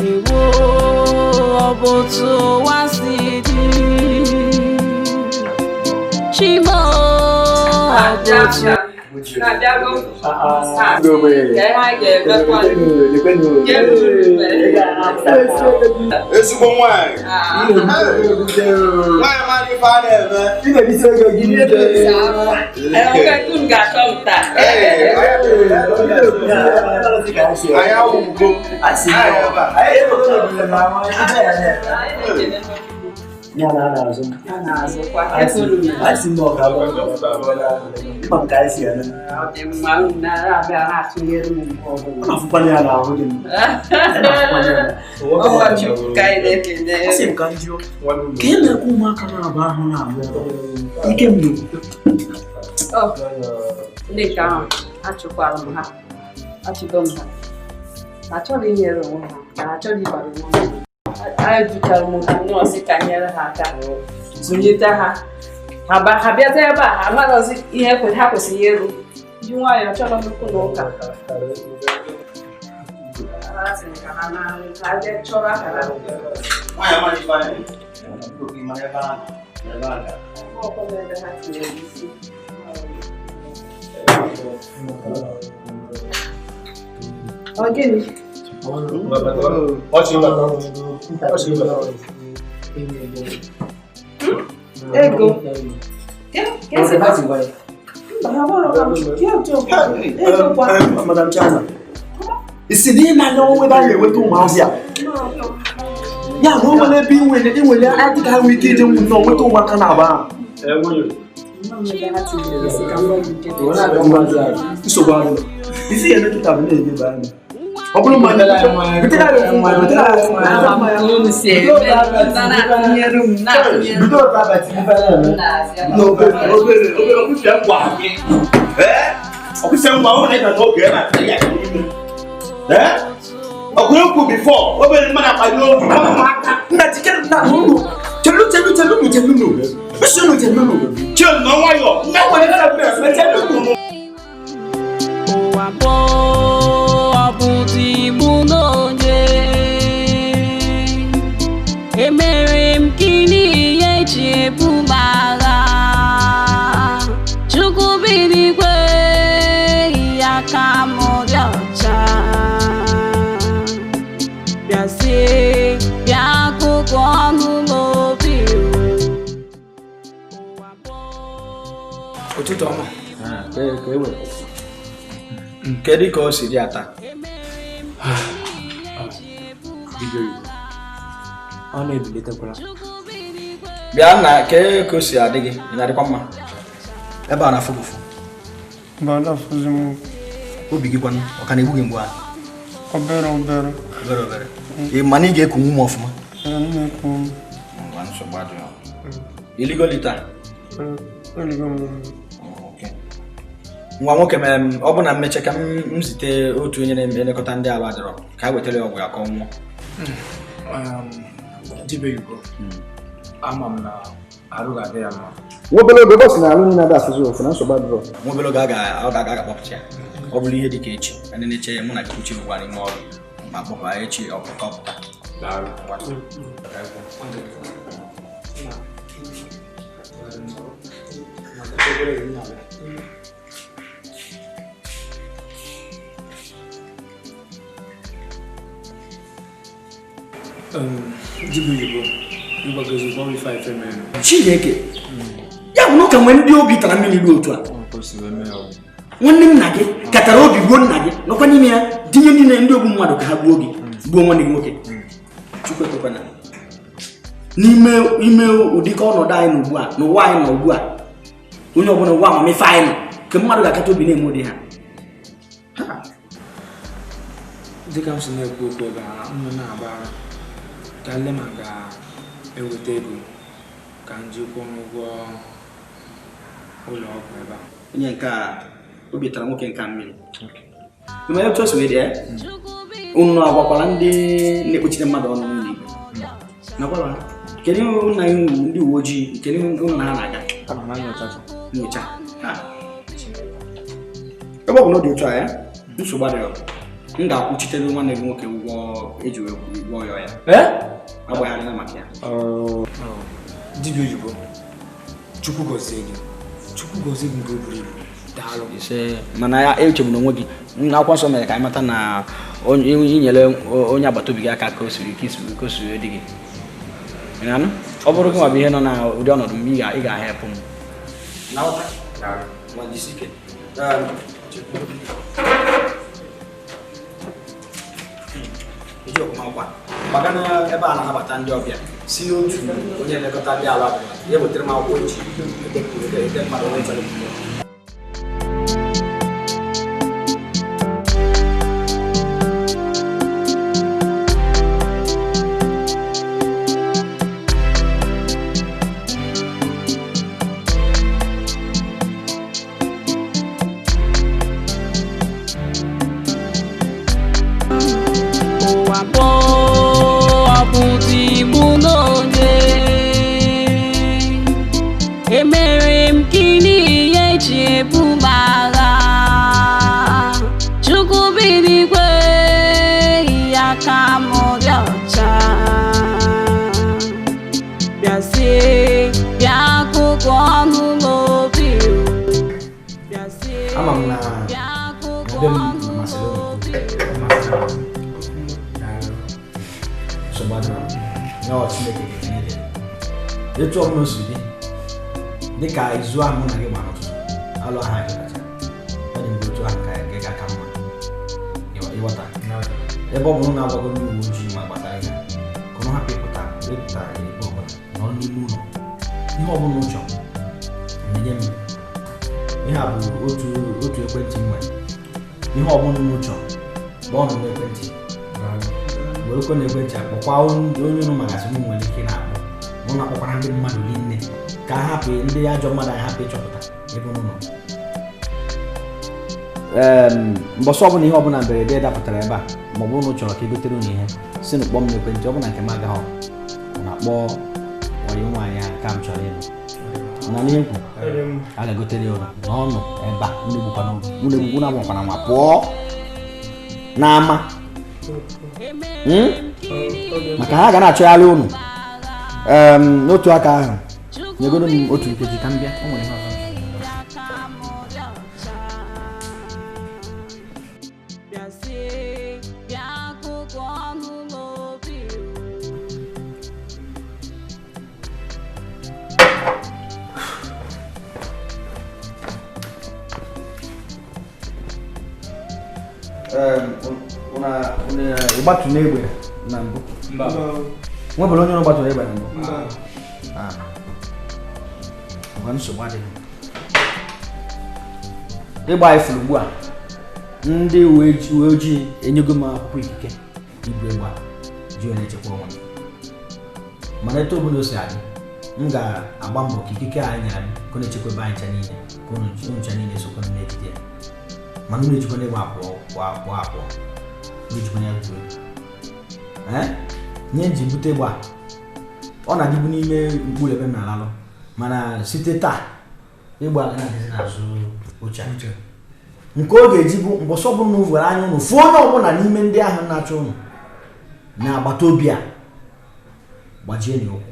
Speaker 9: Ewo, ọ bụ otu ụwa si dị. Chimo, ọ bụ otu.
Speaker 13: Ezigbo nwanyị. Nwanyị mara ife a na-eme. Ị na-ebite ego gị niile. Anyị awụgo.
Speaker 16: Ndị nke ahụ achụkwara m ha, achụgo m ha. Achọrọ inyere onwe ha, na achọrọ ịbara onwe ha. Educhara m otu nọọsụ ka nyere ha aka zụlite ha. Ha bịaza ebe a, ha amaghịzi ihe ha kwesịrị ịrụ. Ji nwayọọ chọrọ nnukwu na ụka. Ha sịrị ka ha na ha jee chọrọ akara. Ọ bụ ebe ha tinyere isi. Ọ gịnị? Ego.
Speaker 12: Madam China, isi na ị na-anya onwe ebe a na-enweta ụmụazị a. Ya na o nwere ebe ị nwere adịghị ha nwee ike ije nnọọ nweta ụmụaka na-aba ahụ. Nsogbu adịghị. Isi ya emetụta bụ na-edeba anya. Ọ bụrụ ma
Speaker 9: Ụwa bụ ọ bụ igbu n'onye emere m gịnị ihe eji ebu m agha. Chukwu bi n'igwe ya ka m dị ọcha. Bịazie bịa gụgụ ọnụ n'obi.
Speaker 7: Ụtụtụ ọma. Kedu ka o si dị ata?
Speaker 2: Ọ na-ebilitekwala.
Speaker 7: Bịa na kee ka o si adị gị, ị na-adịkwa mma? Ebe a na-afụ gị ụfụ. Obi gị kwanụ, ọ ka na-egbu gị mgbu ahụ?
Speaker 17: Obere obere.
Speaker 7: Obere obere. Ị ma na ị ga-ekunwu m ọfụma? Iligo lita? Nwa nwoke mere m ọ bụ na mmeche ka m zite otu onye na-elekọta ndị ala adịrọ ka a wetara ya ọgwụ ya ka ọ nwụọ. Dibịa oyibo, ama m na arụ ga-adị ya mma.
Speaker 18: Nwa obere oge bọsụ na-alụ niile ada asụsụ ofu na nsogbu adịrọ.
Speaker 19: Nwa obere oge a ga-akpọpụta ya. Ọ bụrụ ihe dị ka echi, ndị na-eche ya mụ na Chukwuchi bụkwa n'ime ọrụ ma kpọkwa echi ọpụta ọpụta.
Speaker 18: Chineke ya bụ na ụka nwere ndị obi tara mmiri ruo otu a nwanne nna gị katara obi gbuo nna gị nọkwa n'ime ya dinye niile ndị ogbu mmadụ ka ha gbuo gị gbuo nwanne gị nwoke. Chukwu ekwekwana n'ime ime ụdịka ọnọdụ anyị nọ ugbu a n'ụwa anyị nọ ugbu a onye ọbụla ụwa amamife anyị nọ ka mmadụ ga-akata obi na-eme ụdị ha.
Speaker 7: Dịka m si na-ekwu okwu ebe a m na-agba ka nne m ga-eweta ego ka m ji kwụọ ụgwọ ụlọ ọgwụ ebe a.
Speaker 19: Onye nke a obi tara nwoke nke mmiri. Ịmanye otu o si wee dị ya? Unu agwakwala ndị na-ekpuchite mmadụ ọnụ n'ụlọ ikpe. Nakwala ha. Kedu nna ndị uwe ojii kedu ụlọ ha na-aga? Nyocha. Ebe ọ bụ na ọ dị otu a ya, nsogbu adịrọ. M ga-akwụchitere nwanne gị nwoke ụgwọ eji wee gwọọ ya. Agbagharịla maka ya.
Speaker 7: Dibịa oyibo, Chukwu gọzie gị. Chukwu gọzie gị nke o buru ibu. Daalụ.
Speaker 19: Mana ya echegbuna onwe gị. Akwụkwọ nsọ mere ka anyị mata na inyere onye agbata obi gị aka ka o siri ike ka o siri dị gị. Ọ bụrụ gị nwa bụ ihe nọ na ụdị ọnọdụ m ị ga-ahepụ m. Gbaga n'ebe a na-anabata ndị ọbịa si n'otu onye nlekọta ndị ala ya wetara m akwụkwọ eji ede mmadụ onye chọrọ ikwu. Ama m na ebe m masịrị nsogbu adịrọ ya ọ Chineke ga-etinye gị etu ọbụla o si dị dịka izu ahụ mụ na gị gbara ọtụtụ alụ ahụ anyị kacha ọ dị mgbe otu ahụ ka gị ga-aka mma ịghọta ebe ọ bụrụ na agwago ndị uwe ojii ma gbasara ihe ka ọ hapụ ịpụta ịpụta ebe ọbụla nọrọ n'ime ụlọ ihe ọbụla ụchọ na-enye m ihe a bụ otu ekwentị m nwere ihe ọbụla m chọrọ kpọọ m n'ekwentị werekwa n'ekwentị akpọkwa onye unu magasị m nwere ike na-akpọ mụ na-akpọkwara ndị mmadụ niile ka ha hapụ ndị ajọ mmadụ anyị hapụ ịchọpụta ebe unu nọ. Mbọsị ọbụla ihe ọbụla mberede dapụtara ebe a ma ọ bụ unu chọrọ ka egotere unu ihe si na kpọọ m n'ekwentị ọ bụla nke m agaghị na-akpọ ọyị nwaanyị ahụ ka m chọrọ ịnụ na n'ihe m kwuru a ga-egotere ya ụlọ n'ọnụ ebe a unu egbukwana agwakwana ma pụọ n'ama maka ha ga na-achọgharị unu n'otu aka ahụ nyegoro m otu nkeji ka m bịa o nwere ihe ọzọ. Ịgbatu n'egbe na mbụ nwebụrụ onye ọrụ gbatụrụ egbe na mbụ ngwa nsogbu adịghị ịgba ifuru ugbu a ndị uwe ojii enyego m akwụkwọ ikike ibu egbe a ji onye echekwa onwe m mana etu ọbụla o si adị m ga-agba mbọ ka ikike anyị nyere m ka ọ na-echekwaba anyị ncha niile ka unu ncha niile sokwa m n'ejide ya mana unu ejikwa n'egbe apụọ pụọ apụọ nye nji bute egbe a Ọ na-adịbu n'ime mkpụrụ ebe m na-alalụ mana site taa ịgba aga na-adịzi n'azụ oche nke ọ ga-eji bụ mbọsị ọbụla unu were anya unu fụ onye ọbụla n'ime ndị ahụ na-achọ unu na agbata obi a gbajie na ụkwụ.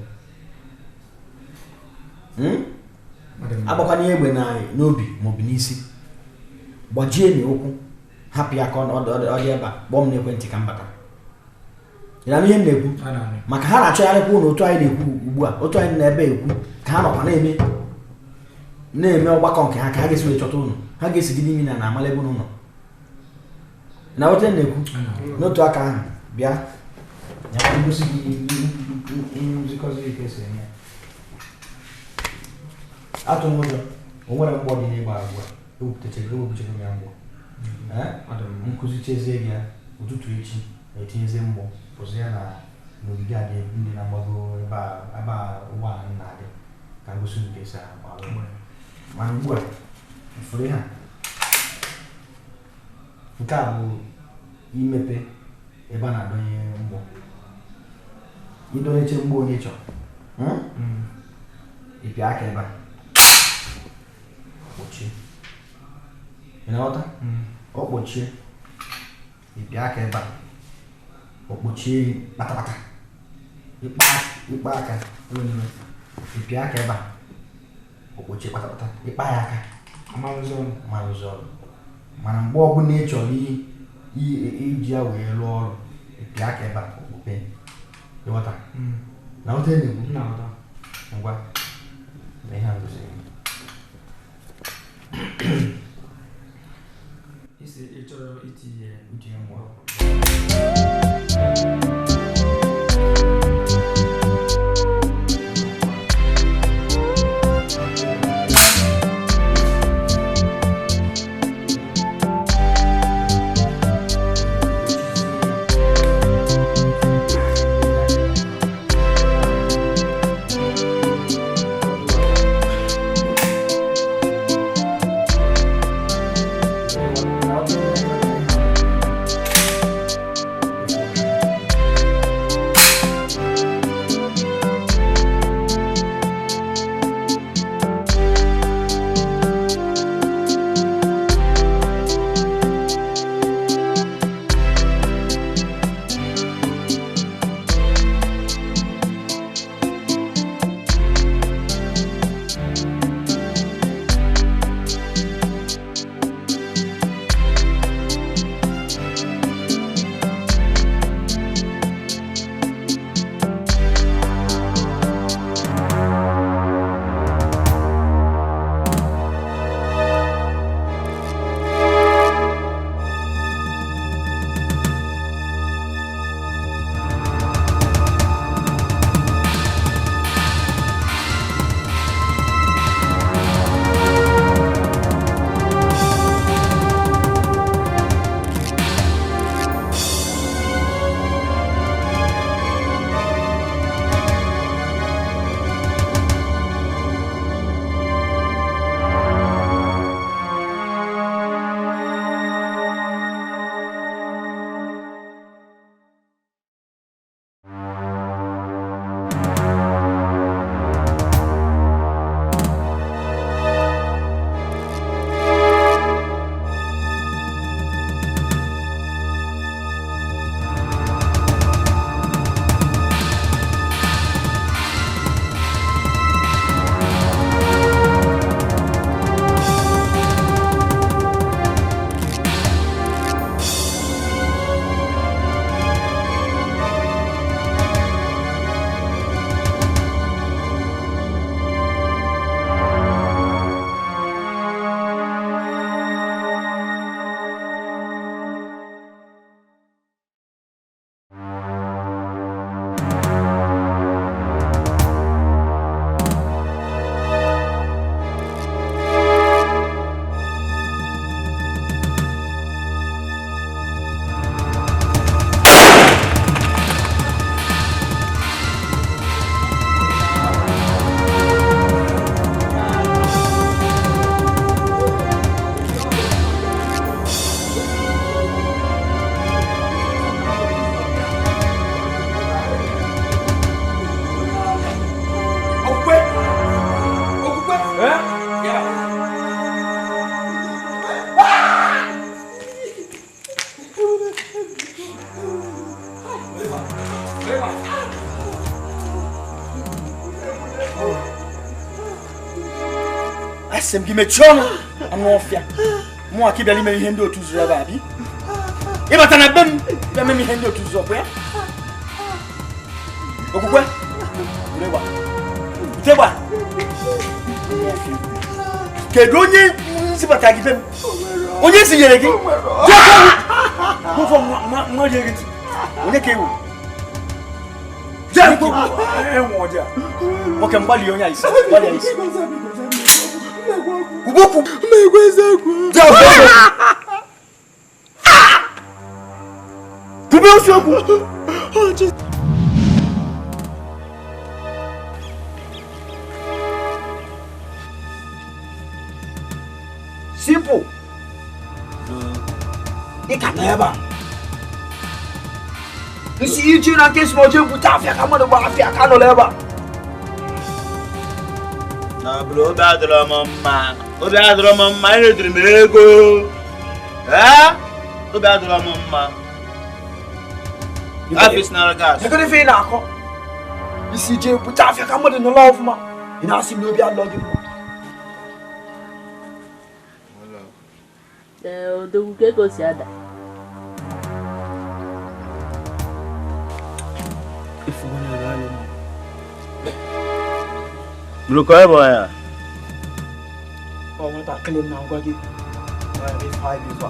Speaker 19: Agbakwana egbe n'obi maọbụ n'isi, gbajie na ụkwụ, hapụ ya ka ọ dị ebe a, kpọọ m n'ekwentị ka m bata. Ị na-anụ ihe m na-ekwu? Maka ha na-achọgharịkwa ụnụ otu anyị na-ekwu ugbu a, otu anyị na-ebe ekwu ka ha nọkwa na-eme ọgbakọ nke ha ka ha ga-esi wee chọta ụnụ, ha ga-esi gị n'imi na amala ebe ụnụ nọ. Na otu m na-ekwu n'otu aka ahụ bịa ngosi gị nzikọzi ka esi eme. Atụ m ụjọ, o nwere mgbọ dị n'ịgba agwa, ewepụtachara m ya mgbọ. Nkụzi chezie gị ya ụtụtụ echi etinyezie mgbọ pụzi ya na n'ogige a dị ndị na-agbago ebe a ụgbọala na-adị ka ngosi nke esi agba. Mana ugbu a fụrụ ha nke a bụ imepe ebe a na-adọnye mgbọ, ịdọnyeche mgbọ onye chọrọ, ịpịa aka ebe a kpọchie. Ị na-aghọta? Ọ kpọchie, ịpịa aka ebe a ọ kpọchie kpatakpata. Ịkpa aka ịpịa aka ebe a ọ kpọchie kpatakpata, ịkpa ya aka marụzi ọrụ. Mana mgbe ọbụla ị chọrọ iji ya wee rụọ ọrụ, ịpịa aka ebe a okpukpe. Ịghọta? Na ghọta na-ekwu? Ngwa, na ihe a gosiri gị.
Speaker 7: Isi ị chọrọ itinye mgbọ.
Speaker 18: Asị m gị mechie ọnụ anụ ọfịa. Mụ aka ịbịara ime ihe ndị otu zuru ebe a bi. Ịbata na be m bịa meme ihe ndị otu zuru ọkwa ya. Okwukwe. Bute gba. Kedu onye nzibata gị be m? Onye zinyere gị? Nwa rie gị ntị. Onye ka ewu? Nwoke mgbalị onye a isi. Gbalịa isi. Ugbokwu. Kwube eziokwu. Simple. Ị ka nọ ebe a. Nsi iji na nke si na oje bute afịa ka mmadụ gbaa afịa ka nọ ebe a.
Speaker 13: Na bụrụ obi adịrọ m mma. Obi adịrọ m mma, anyị rediri m ego. Ee? Obi adịrọ m mma. Afịs nara gas.
Speaker 18: Ego ife ị na-akọ. Isi ije bute afịa ka mmadụ nọrọ ọfụma. Ị na-asị m na obi adịrọ gị mma.
Speaker 3: Odogwu ka ego si ada.
Speaker 13: Bụrụkọ ebe ya.
Speaker 18: Ọ nwatakịrị m na-agwa gị na ya bụ ife a.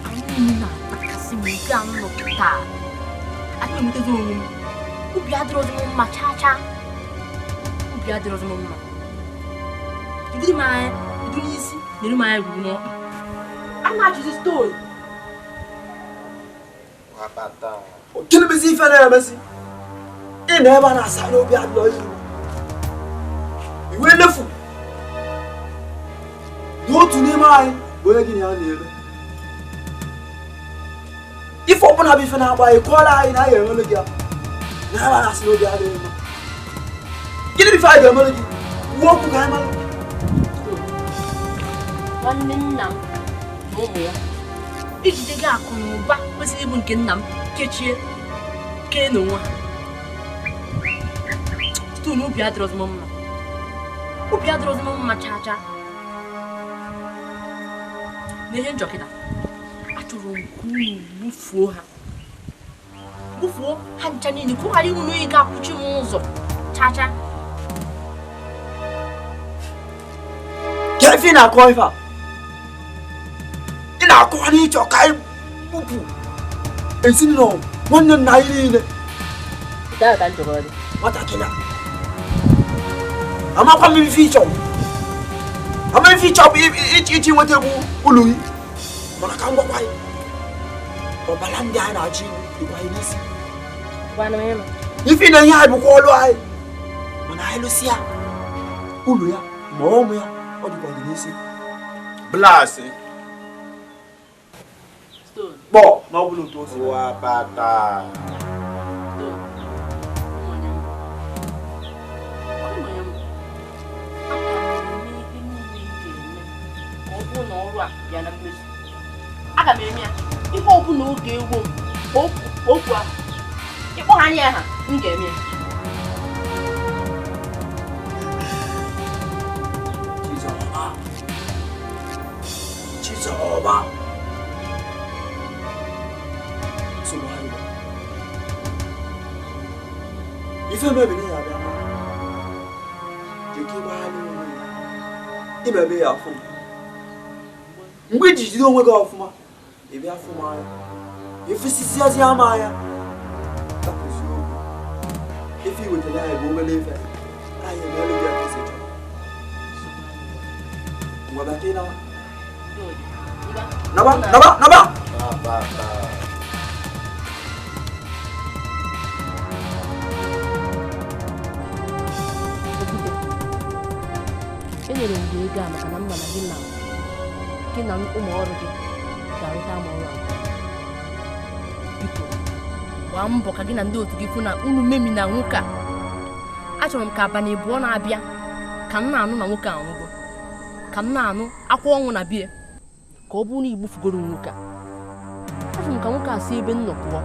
Speaker 3: Anyị na-atakasị m nke a nọ kịta. Adịghị m enwetazi onwe m. Obi adịrọzi m mma chaa chaa. Obi adịrọzi m mma. Jidere m anya, bido n'isi, nyere m anya ruru n'ọkpa. A na-achụzi stone.
Speaker 18: Gịnị bụzi ife na-emezi? Ị nọ ebe a na-asa n'obi adịrọ gị mma. Iwe lefu na otu n'ime anyị bụ onye gị na ya na-eme. Ife ọbụla bụ ife na-agba anyị kọọrọ anyị na anyị enwere gị ya. Na ebe a na-asị n'obi adịghị mma. Gịnị bụ ife anyị ga-emere gị? Wuo okwu ka anyị mara.
Speaker 3: Nwanne nna m na ụmụ ya ijide gị akụ na ụba kwesịrị ịbụ nke nna m kechie kee n'onwe ha. Stone, obi adịrọzi m mma. Obi adịrọzi m mma chaa chaa. N'ihe njọ kịta, achọrọ m ka unu gbufuo ha. Gbufuo ha ncha niile ka ọ ghara inwe onye ga-akwụchi m ụzọ chaa chaa.
Speaker 18: Ka ife ị na-akọ ife a? Ị na-akọwa n'ịchọ ka anyị gbupụ ezinụlọ nwanne nna anyị niile. Nwatakịrị a. Amakwa m ife ịchọ. Ama ife ịchọ bụ iji nweta egwu ụlọ gị. Mana ka m gwakwa anyị, ọbara ndị anyị na-achọ igbu dịkwa anyị n'isi. Ife na ihe anyị bụkwa ọlụ anyị. Mana anyị lụsịa ụlọ ya ma ụmụ ya ọ dịkwa gị n'isi.
Speaker 13: Blasị.
Speaker 18: Kpọọ na ọ bụla otu o si.
Speaker 13: Wabata.
Speaker 3: Aga m eme ya ihe ọbụla oge ewu m okwu ahụ ịkpọ ha anya ha m ga-eme ya.
Speaker 18: Chizọba. Chizọba. Nsogbu anyị. Ife mebiri ya abịa ma jeke ịgbagharị onwe ya imebe ya afụ m. Mgbe iji jide onwe gị ọfụma ị bịa afụ m anya efesisiazi ama anya tapụzi okwu ife i wetara anyị bụ obere ife anyị emeelu gị aka esi chọrọ. Ngwa bịa ka ị nawa. Naba, naba, naba!
Speaker 3: Enyere m gị ego a maka na m ma na gị na ụmụ ọrụ gị ga-arụta m ọrụ a. Biko gbaa mbọ ka gị na ndị otu gị fụ na unu memi na nwoke a. Achọrọ m ka abalị abụọ na-abịa ka m na-anụ na nwoke a anwụgo, ka m na-anụ akwa ọnwụ na bie, ka ọ bụrụ na igbufugoro nwoke a. Afọ m m ka nwoke a si ebe m nọ pụọ.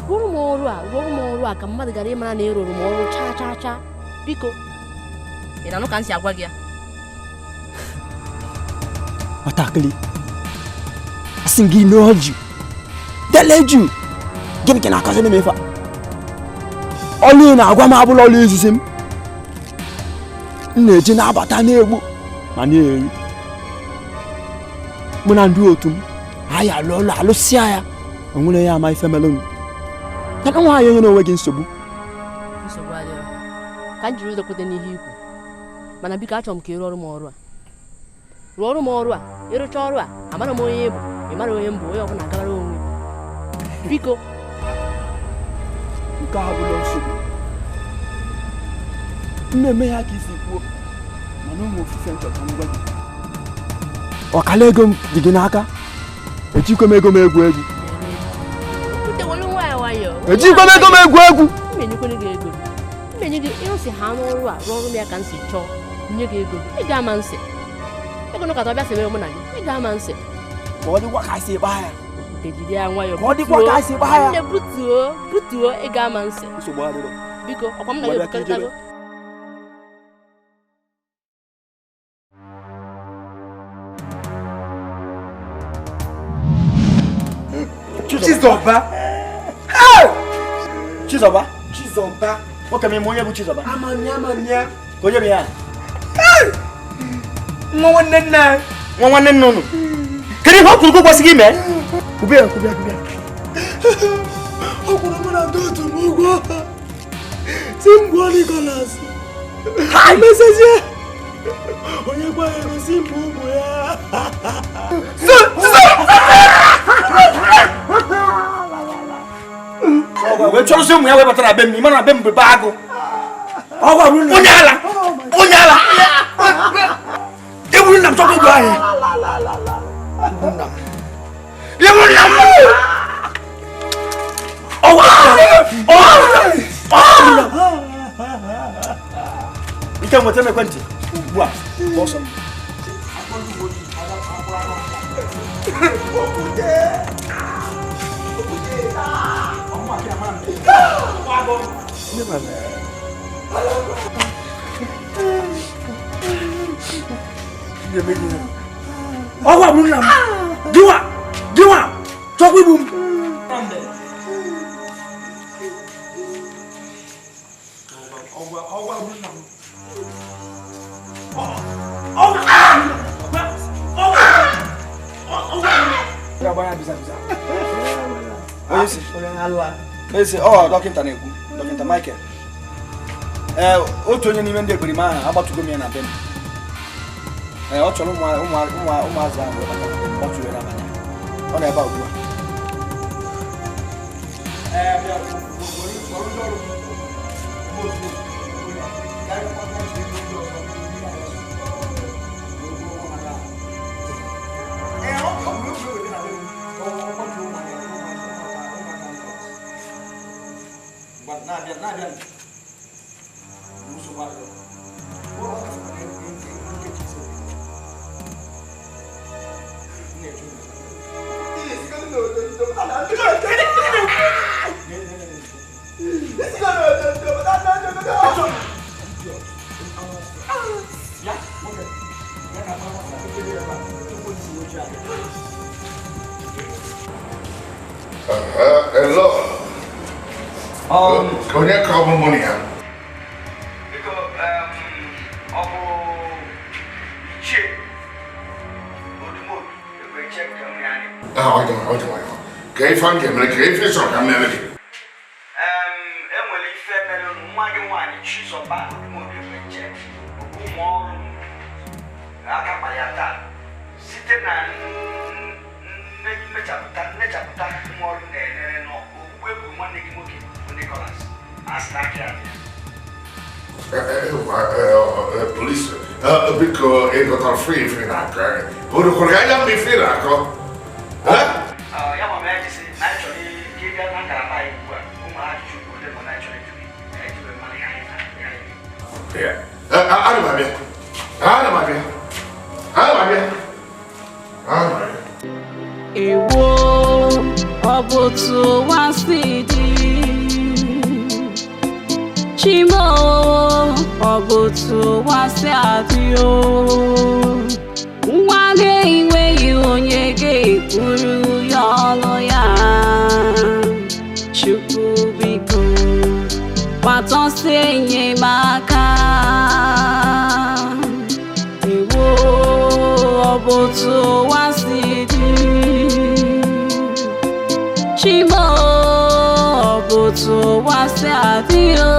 Speaker 3: Rụọrọ m ọrụ a, rụọrọ m ọrụ a ka mmadụ gara ịmara na ịrụrụ m ọrụ chaa chaa chaa. Biko, ị na-anụ ka m si agwa gị ya?
Speaker 12: Nwatakịrị, asị m gị n'ọjụ, dele jụ, gịnị ka na-akọzi n'ime ife a? Ọlụ ị na-agwa m abụla ọlụ izizi m. M na-eji na-abata na-egbu ma na-eri. Mụ na ndị otu m, anyị alụ ọlụ alụsịa ya, o nwere ya ama ife melụnụ. Kedụ nwaanyị onye na-enwe gị nsogbu?
Speaker 3: Nsogbu adịrọ. Ka m jiri ụzọ kweta n'ihe ikwu. Mana biko achọrọ m ka ị rụọrọ m ọrụ a. Rụọrọ m ọrụ a, ịrụcha ọrụ a, amara m onye bụ, ị mara onye m bụ, onye ọbụla agabara onwe. Biko.
Speaker 12: Nke a abụla nsogbu. M na-eme ya ka isi kwuo, mana ụmụ ofufe m chọrọ ka m gwa gị. Ọkala ego m dị gị n'aka. Ejikwa m ego m egwu egwu. Ejikwa m ego m egwu egwu.
Speaker 3: M enyekwere gị ego. M enye gị ịrụsị ha n'ọrụ a, rụọrụ m ya ka m si chọọ. Nye gị ego. Ị ga-ama nsị. Ego nọkọta ọbịa sị mụ na gị. Ị ga-ama nsị.
Speaker 12: Ka ọ dịkwa ka esi gbaa ya.
Speaker 3: Ejide ya nwayọọ.
Speaker 12: Ka ọ dịkwa ka esi gbaa ya.
Speaker 3: Nne butuo, butuo, ị ga-ama nsị.
Speaker 12: Nsogbu adịrọ.
Speaker 3: Biko, ọkwa m na gị ekwekọrịtago.
Speaker 18: Chizoba. Hey! Chizoba. Chizoba. Nwoke m onye bụ Chizoba? Amanya amanya. Ka onye bụ ya? Hey! Nwa nwanne nna. Nwa nwanne nna unu. Kedu ihe ọ kwuru ka o kwesịghị ime? Kwube ya, kwube ya, kwube ya.
Speaker 6: Ọ kwuru mụ na ndị otu m ụgwọ. Si m gbuo Nicholas. Emesezie. Onye gwa ya ego si m gbuo ụmụ ya.
Speaker 18: Wee chọrọsị ụmụ ya wee batara be m, ị mara na be m bụ be agụ. Onye ala! Onye ala! Egburu nna m chọkwa igbu anyị. Egburu nna m! Ọwa! Ọwa! Ike nweta m ekwentị ugbu a, ọsọ. Ọwa bụrụ nna m. Gịnwa! Gịnwa! Chọkwa igbu m! Onye ọ dọkịta na-ekwu, dọkịta Michael. Ee, otu onye n'ime ndị ekperima ahụ agbatugo m ya na be m. Ee, ọ chọrọ ụmụazị ahụ gbatụrụ ya n'abalị. Ọ nọ ebe a ugbu a.
Speaker 1: Hello. Onye ka ọ bụ mụ na ya? Ka ife m ga-emere ka ife chọrọ ka m mere gị.
Speaker 18: Enwere ife mere nwa gị nwaanyị Chizoba Odumodu Ekwenche ụmụ ọrụ aka kpara ya taa site na mmechapụta ụmụ ọrụ na-enere n'ogbugbu egburu nwanne gị nwoke bụ Nicholas asị n'aka ya.
Speaker 1: Polisi, biko ị gụtara free ife na-akọ. O dokwara anya mgbe ife na-akọ.
Speaker 18: Ya ma mee jisi na anyị chọrọ ka ị bịa na ngalaba anyị ugbu a ụmụ ajụjụ ole ma na anyị chọrọ ịjụ gị ka anyị wee mara ihe anyị na-abịa.
Speaker 1: Ana m abịa. Ana m abịa. Ana m abịa. Ana m abịa.
Speaker 9: Ewo. ọ bụ otu ụwa si dị. Chimo, ọ bụ otu ụwa si adị o. Nwa ga-enweghị onye ga-ekwuru ya ọnụ ya. Chukwu biko, gbata ọsọ enyemaka. Ewo, ọ bụ otu ụwa si dị. Chimo, ọ bụ otu ụwa si adị o.